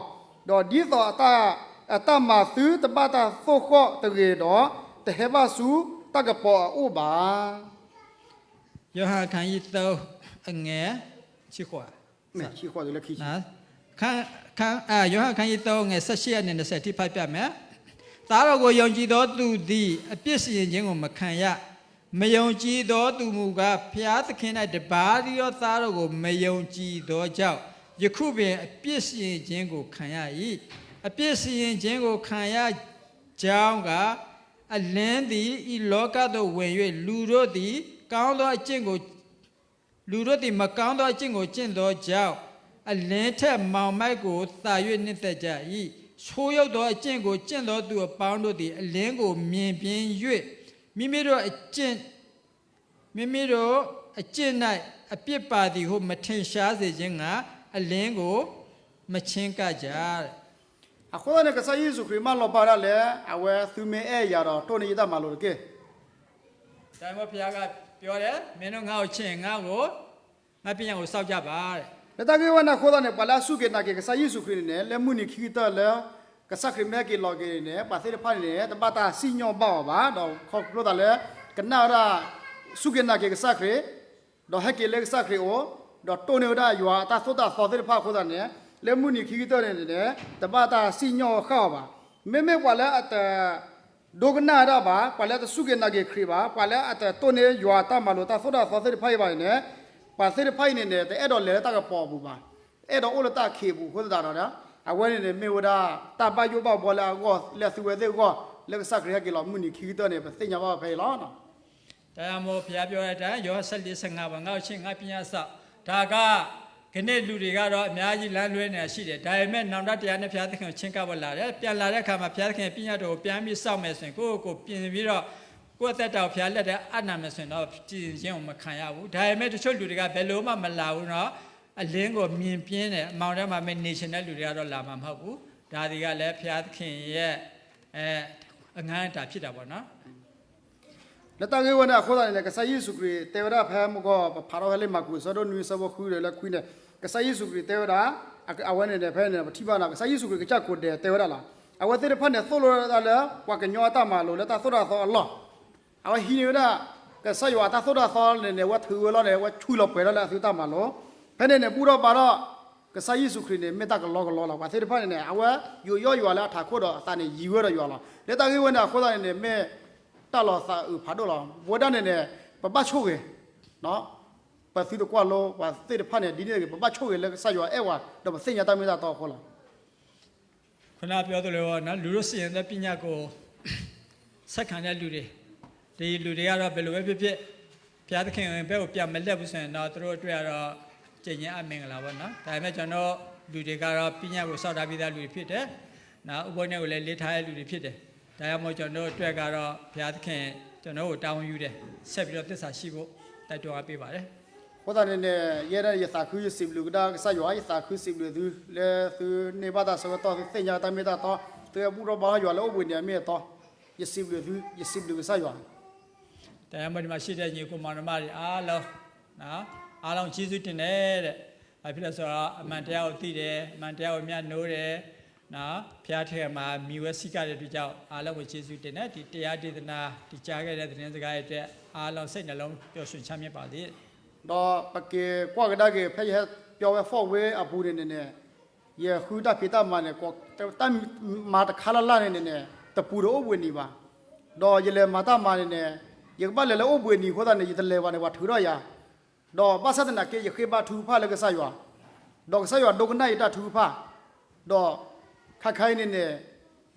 ၤ, ဒီးဒ်သိးအတၢ်မၤသုတဘၣ်တၢ်သိၣ်ဃီၣ်တဂ့ၤဒီး, တဟဲဘၣ်ဆူတၢ်ကပီၤအအိၣ်ဘၣ်. ယိၤဟၣ်အခန်းကြီး သုံး အငယ် ဆံဃိး ဆံဃိးတုၤလၢခံဆံ ခန်း- ခန်း- အာ, ယိၤဟၣ်အခန်းကြီး သုံး အငယ် ဆယ့်ရှစ် ကနေ နှစ်ဆယ် အထိ ဖတ်ပြမယ်။ သားတော်ကို ယုံကြည်သောသူသည် အပြစ်စီရင်ခြင်းကို မခံရ။ မယုံကြည်သောသူမူကား ဘုရားသခင်၌ တပါးတည်းသောသားတော်ကို မယုံကြည်သောကြောင့် ယခုပင် အပြစ်စီရင်ခြင်းကို ခံရ၏။ အပြစ်စီရင်ခြင်းကို ခံရကြောင်းကား အလင်းသည် ဤလောကသို့ ဝင်၍ လူတို့သည် ကောင်းသောအကျင့်ကို လူတို့သည် မကောင်းသောအကျင့်ကို ကျင့်သောကြောင့် အလင်းထက် မှောင်မိုက်ကို သာ၍ နှစ်သက်ကြ၏။ ဆိုးယုတ်သောအကျင့်ကို ကျင့်သောသူအပေါင်းတို့သည် အလင်းကို မြင်ခြင်း၍ မိမိတို့အကျင့်- မိမိတို့အကျင့်၌ အပြစ်ပါသည်ဟု မထင်ရှားစေခြင်းငှာ အလင်းကို မချဉ်းကပ်ကြ။ အဃိသတးန့ၣ် ကစၢ်ယ့ၣ်ၡူးခရံာ်မၢလီၤပာ်ဒၣ်လဲာ် အဝဲသုမ့ၢ်အဲၣ်ယၤဒီး တိၢ်န့ၢ်ယတၢ်မၤလိာ်တက့ၢ်. ဒါကြောင့် ဘုရားက ပြောတယ်, မင်းတို့ ငါ့ကို ချစ်ရင် ငါ့ကို ငါ့ပညတ်ကို စောင့်ကြပါတဲ့. လၢတၢ်ဂ့ၢ်ဝဲန့ၣ်အဃိသတးန့ၣ် ပှၤလၢအစူၢ်က့ၤနာ်က့ၤကစၢ်ယ့ၣ်ၡူးခရံာ်န့ၣ်န့ၣ် လၢမုၢ်နံၤခံကတၢၢ်လၢ ကစၢ်ခရံာ်မ့ၢ်ဟဲက့ၤလီၤက့ၤန့ၣ် ပှၤသ့ၣ်တဖၣ်န့ၣ်န့ၣ် တဘၣ်တၢ်စံၣ်ညီၣ်ဘၣ်အီၤဘၣ်, ဒီးခီဖျိသးလၢ ကနၣ်ဝဲဒၣ် စူၢ်က့ၤနာ်က့ၤကစၢ်ခရံာ် ဒီးဟဲက့ၤလၢကစၢ်ခရံာ်အအိၣ်, ဒီးတိၢ်န့ၢ်ဝဲဒၣ်ယွၤအတၢ်သိၣ်တၢ်သီသ့ၣ်တဖၣ်အဃိသတးန့ၣ် လၢမုၢ်နံၤခံကတၢၢ်န့ၣ်န့ၣ် တဘၣ်တၢ်စံၣ်ညီၣ်ဃာ်အီၤဘၣ်. မ့မ့ၢ်ပှၤလၢအတ ဒိကနၣ်ဝဲဒၣ်ဘၣ်, ပှၤလၢအတစူၢ်က့ၤနာ်က့ၤခရံာ်ဘၣ်, ပှၤလၢအတတိၢ်န့ၢ်ယွၤတၢ်မၤလိာ်တၢ်သိၣ်တၢ်သီသ့ၣ်တဖၣ်အံၤဘၣ်န့ၣ်န့ၣ်, ပှၤသ့ၣ်တဖၣ်အံၤန့ၣ်န့ၣ် တအဲၣ်ဒိးလဲၤလၢတၢ်ကပီၤအပူၤဘၣ်, အဲၣ်ဒိးအိၣ်လၢတၢ်ခံးအပူၤအဃိသတးဒီး အဝဲန့ၣ်န့ၣ်မ့ၢ်ဝဲဒၣ် တၢ်ဘၣ်ယိၣ်ဘၣ်ဘှီလၢအဂီၢ် လၢအသုဝဲသ့ၣ်အဂီၢ် လၢကစၢ်ခရံာ်ဟဲက့ၤလီၤမုၢ်နံၤခံကတၢၢ်န့ၣ် ပသ့ၣ်ညါဘၣ်ဖဲအံၤလီၤ. ဒါကြောင့်မို့ ဘုရားပြောတဲ့အတိုင်း ယောဟန် ဆယ့်လေး ဆယ့်ငါး ပေါ့, ငါ့ကိုချစ်ရင် ငါ့ပညတ်စောင့်, ဒါက ကန့ၢ်လူၤတဂၤဒီး အများကြီးလမ်းလွဲနေတာရှိတယ်။ ဒါပေမဲ့ နောင်တတရားနဲ့ ဘုရားသခင်ကို ချဉ်းကပ်ဖို့လာတယ်။ ပြန်လာတဲ့အခါမှာ ဘုရားသခင်ရဲ့ပညတ်တော်ကို ပြန်ပြီးစောင့်မယ်ဆိုရင် ကိုယ့်ကိုယ်ကိုပြင်ပြီးတော့ ကိုယ့်အသက်တာကို ဘုရားလက်ထဲအပ်နိုင်မယ်ဆိုရင်တော့ ကျင်ခြင်းကိုမခံရဘူး။ ဒါပေမဲ့ တချို့လူတွေက ဘယ်လိုမှမလာဘူးနော်။ အလင်းကိုမြင်ပြင်းတယ်။ အမှောင်ထဲမှာ မနေချင်တဲ့လူတွေကတော့ လာမှာမဟုတ်ဘူး။ ဒါတွေကလည်း ဘုရားသခင်ရဲ့ အဲ အငန်းအတာဖြစ်တာပေါ့နော်။ လၢတၢ်ဂ့ၢ်ဝဲန့ၣ်အဃိသတးန့ၣ်န့ၣ် ကစၢ်ယ့ၣ်ၡူးခရံာ်တဲဝဲဒၣ်ဖဲမုၢ်ဂီၤ ပဖးထီၣ်ဖဲလံာ်မၢ်ကူး အဆၢဒိၣ်နွံ အဆၢဖိဃုဒီးလၢခွံန့ၣ် ကစၢ်ယ့ၣ်ၡူးခရံာ်တဲဝဲဒၣ် အဝဲန့ၣ်န့ၣ် ဖဲန့ၣ် ပထံၣ်ဘၣ်နီၤ ကစၢ်ယ့ၣ်ၡူးခရံာ်ကစၢ်ကိးဒဲးတဲဝဲဒၣ်လီၤ. အဝဲသ့ၣ်တဖၣ်န့ၣ် သိၣ်လိဝဲဒၣ်လၢ ပှၤကညီအတၢ်မၤလိာ်လၢတၢ်သိၣ်တၢ်သီအလီၢ် အဝဲဟံးန့ၢ်ဝဲဒၣ် ကစၢ်ယွၤအတၢ်သိၣ်တၢ်သီန့ၣ်န့ၣ် အဝဲထုးဝဲလီၤန့ၣ် အဝဲဆှံလီၤပှဲၤထီၣ်လၢအသုတၢ်မၤလိာ် ဖဲန့ၣ်န့ၣ် ဘူၣ်ထီၣ်ဘါထီၣ် ကစၢ်ယ့ၣ်ၡူးခရံာ်န့ၣ် မ့ၢ်တၢ်ကလီကလီလီၤ. ပှၤသ့ၣ်တဖၣ်န့ၣ်န့ၣ် အဝဲယူးယီၣ်ယွၤလၢအထးခိၣ်ဒီးအသးန့ၣ်ယံၤဝဲဒီးယွၤလီၤ. လၢတၢ်ဂ့ၢ်ဝဲန့ၣ်အဃိသတးန့ၣ်န့ၣ် မ့ၢ်တၢ်လီၤသးအုးဖးဒိၣ်လီၤ. ပဝဲဒၣ်န့ၣ်န့ၣ် ပဘၣ်ဆိၣ်ဂ့ၤ ပသုတကွၢ်လိ ပှၤသ့ၣ်တဖၣ်န့ၣ် ဒ်န့ၣ်တဂ့ၤ ပဘၣ်ဆိၣ်ဂ့ၤလၢကစၢ်ယွၤအဲၣ်ဝဲ ဒီးပသ့ၣ်ညါတၢ်မ့ၢ်တၢ်တီအဃိလီၤ. ခုနပြောသလိုပေါ့နော် လူတို့စီရင်တဲ့ပညတ်ကို ဆက်ခံတဲ့လူတွေ ဒီလူတွေကတော့ ဘယ်လိုပဲဖြစ်ဖြစ် ဘုရားသခင်ဘက်ကို ပြန်မလှည့်ဘူးဆိုရင်တော့ သူတို့အတွက်ကတော့ ကျင်ခြင်းအမင်္ဂလာပေါ့နော်။ ဒါပေမဲ့ ကျွန်တော်တို့လူတွေကတော့ ပညတ်ကို စောင့်ထားပြီးသားလူတွေဖြစ်တယ်။ နော် ဥပုသ်နေ့ကိုလည်း လေးထားတဲ့လူတွေဖြစ်တယ်။ ဒါကြောင့်မို့ ကျွန်တော်တို့အတွက်ကတော့ ဘုရားသခင် ကျွန်တော်တို့ကို တာဝန်ယူတယ်။ ဆက်ပြီးတော့ သစ္စာရှိဖို့ တိုက်တွန်းအားပေးပါတယ်။ အဃိသတးန့ၣ်န့ၣ် ယဲဒၣ် ယသးခုယစံးဘျုးကဒါကစၢ်ယွၤ, ယသးခုစံးဘျုးသု လၢသုန့ၢ်ဘၣ်တၢ်ဆၢကတီၢ် သုသ့ၣ်ညါတၢ်မ့ၢ်တၢ်တီ, သုဟဲဘူၣ်ထီၣ်ဘါထီၣ်ယွၤလၢအိၣ်ဘှံးနံၤအမ့ၢ်အတီ, ယစံးဘျုးသု ယစံးဘျုးကစၢ်ယွၤ. ဒီမှာရှိတဲ့ညီအစ်ကိုမောင်နှမတွေအားလုံး နော် အားလုံးကျေးဇူးတင်တယ်တဲ့။ ဘာဖြစ်လဲဆိုတော့ အမှန်တရားကိုသိတယ်၊ အမှန်တရားကိုမျှနှိုးတယ်နော်။ ဘုရားထံမှာမှီဝဲဆည်းကပ်တဲ့အတွက်ကြောင့် အားလုံးကိုကျေးဇူးတင်တယ်။ ဒီတရားဒေသနာ ဒီကြားခဲ့တဲ့သတင်းစကားတွေအတွက် အားလုံးစိတ်နှလုံးပျော်ရွှင်ချမ်းမြေ့ပါစေ။ ဒီးပက့ၤကွၢ်ကဒါက့ၤ ဖဲယဟဲပၠီဝဲ four way အပူၤန့ၣ်န့ၣ်န့ၣ် ယဃုတၢ်ဖံးတၢ်မၤန့ၣ် တၢ်မၤတခါလၢ်လၢ်န့ၣ်န့ၣ်န့ၣ် တပူၤဒီးအိၣ်ဘှံးနံၤဘၣ်. ဒီးယလဲၤမၤတၢ်မၤန့ၣ်န့ၣ် ယကဘၣ်လဲၤလၢအိၣ်ဘှံးနံၤအဃိသတးန့ၣ် ယတလဲၤဘၣ်န့ၣ် ပှၤထုးထီၣ်ယၤ ဒီးဘၣ်ဆၣ်သနာ်က့ ယဃ့ဘါထုကဖၣ်လၢကစၢ်ယွၤ, ဒီးကစၢ်ယွၤဒိကနၣ်ယတၢ်ထုကဖၣ်, ဒီးခါခါအံၤန့ၣ်န့ၣ်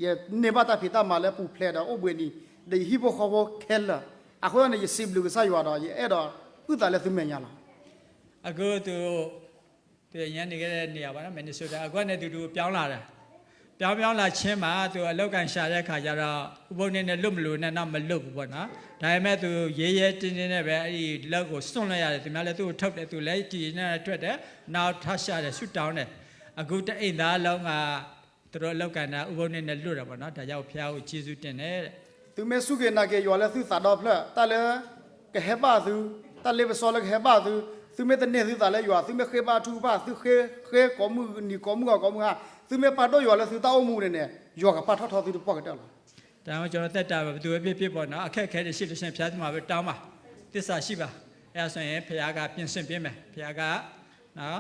ယန့ၢ်ဘၣ်တၢ်ဖံးတၢ်မၤလၢပူၤဖျဲးဒီးအိၣ်ဘှံးနံၤ ဒီးယဟံၣ်ဖိဃီဖိခဲလၢာ်, အဃိသတးန့ၣ် ယစံးဘျုးကစၢ်ယွၤဒီး ယအဲၣ်ဒိးအုၣ်သးလၢသုမဲာ်ညါလီၤ. အခုသူ သူအရင်နေခဲ့တဲ့နေရာပေါ့နော် Minnesota အခုကနေသူပြောင်းလာတာပြောင်းပြောင်းလာချင်းမှာသူအလုပ်ကိုင်ရှာတဲ့အခါကျတော့ဥပုသ်နေ့နဲ့လွတ်မလို့နဲ့နောက်မလွတ်ဘူးပေါ့နော်ဒါပေမဲ့သူရဲရဲတင်းတင်းနဲ့ပဲအဲ့ဒီလက်ကိုစွန့်လိုက်ရတယ်သူများလည်းသူ့ကိုထုတ်တယ်သူလည်းတည်နေထွက်တယ်နောက်ထပ်ရှာတယ်ဆူတောင်းတယ်အခုတအိမ်သားလုံးကသူတို့အလုပ်ကိုင်တာဥပုသ်နေ့နဲ့လွတ်တယ်ပေါ့နော်ဒါကြောင့်ဘုရားကိုကျေးဇူးတင်တယ် သုမ့ၢ်စူၢ်က့ၤနာ်က့ၤယွၤလၢသုသးဒီဖျၢၣ် တၢ်လၢကဟဲဘၣ်သု, တၢ်လ့ပစီလၢကဟဲဘၣ်သု, သုမ့ၢ်တန့ၢ်သုသးလၢယွၤ, သုမ့ၢ်ဃ့ဘါထုကဖၣ်, သုဃ့, ဃ့ကိးမုၢ်နံၤကိးမုၢ်ဂီၤကိးမုၢ်ဟါ, သုမ့ၢ်ပာ်ဒိၣ်ယွၤလၢသုတၢ်အိၣ်မူန့ၣ်န့ၣ်, ယွၤကပာ်ထီၣ်ထီသုတပှၢ်ကတၢၢ်လီၤ. ဒါကြောင့်ကျွန်တော်သက်တာဘယ်သူပဲဖြစ်ဖြစ်ပေါ့နော်အခက်အခဲတွေရှိလို့ရှိရင်ဘုရားသခင်မှာပဲတောင်းပါသစ္စာရှိပါအဲဒါဆိုရင်ဘုရားကပြင်ဆင်ပေးမယ်ဘုရားကနော်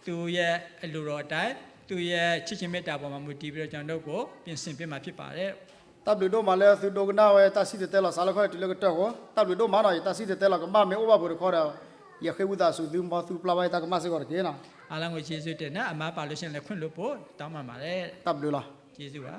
သူ့ရဲ့အလိုတော်အတိုင်းသူ့ရဲ့ချစ်ခြင်းမေတ္တာပေါ်မှာမူတည်ပြီးတော့ကျွန်တော်တို့ကိုပြင်ဆင်ပေးမှာဖြစ်ပါတယ်။ တၢ်ဘျုးဒိၣ်မးလၢသုဒိကနၣ်ဝဲတၢ်စံၣ်တဲၤတဲလီၤစးလၢခီၣ်ထံးတုၤလၢကတၢၢ်ဃိ, တၢ်ဘျုးဒိၣ်မးနီၤ, ယတၢ်စံၣ်တဲၤတဲလီၤကမၣ်မ့ၢ်အိၣ်ဘၣ်ပူၤတခီဒီး, ယဃ့ဝံသးစူၤသု မ်သုပျၢ်ဘၣ်ယတၢ်ကမၣ်စ့ၢ်ကီးတက့ၢ်နီၤ. အားလုံးကိုကျေးဇူးတင်တယ်အမါပါလို့ရှိရင်လည်းခွင့်လွှတ်ဖို့တောင်းပန်ပါတယ်တၢ်ဘျုးလီၤ. ကျေးဇူးပါ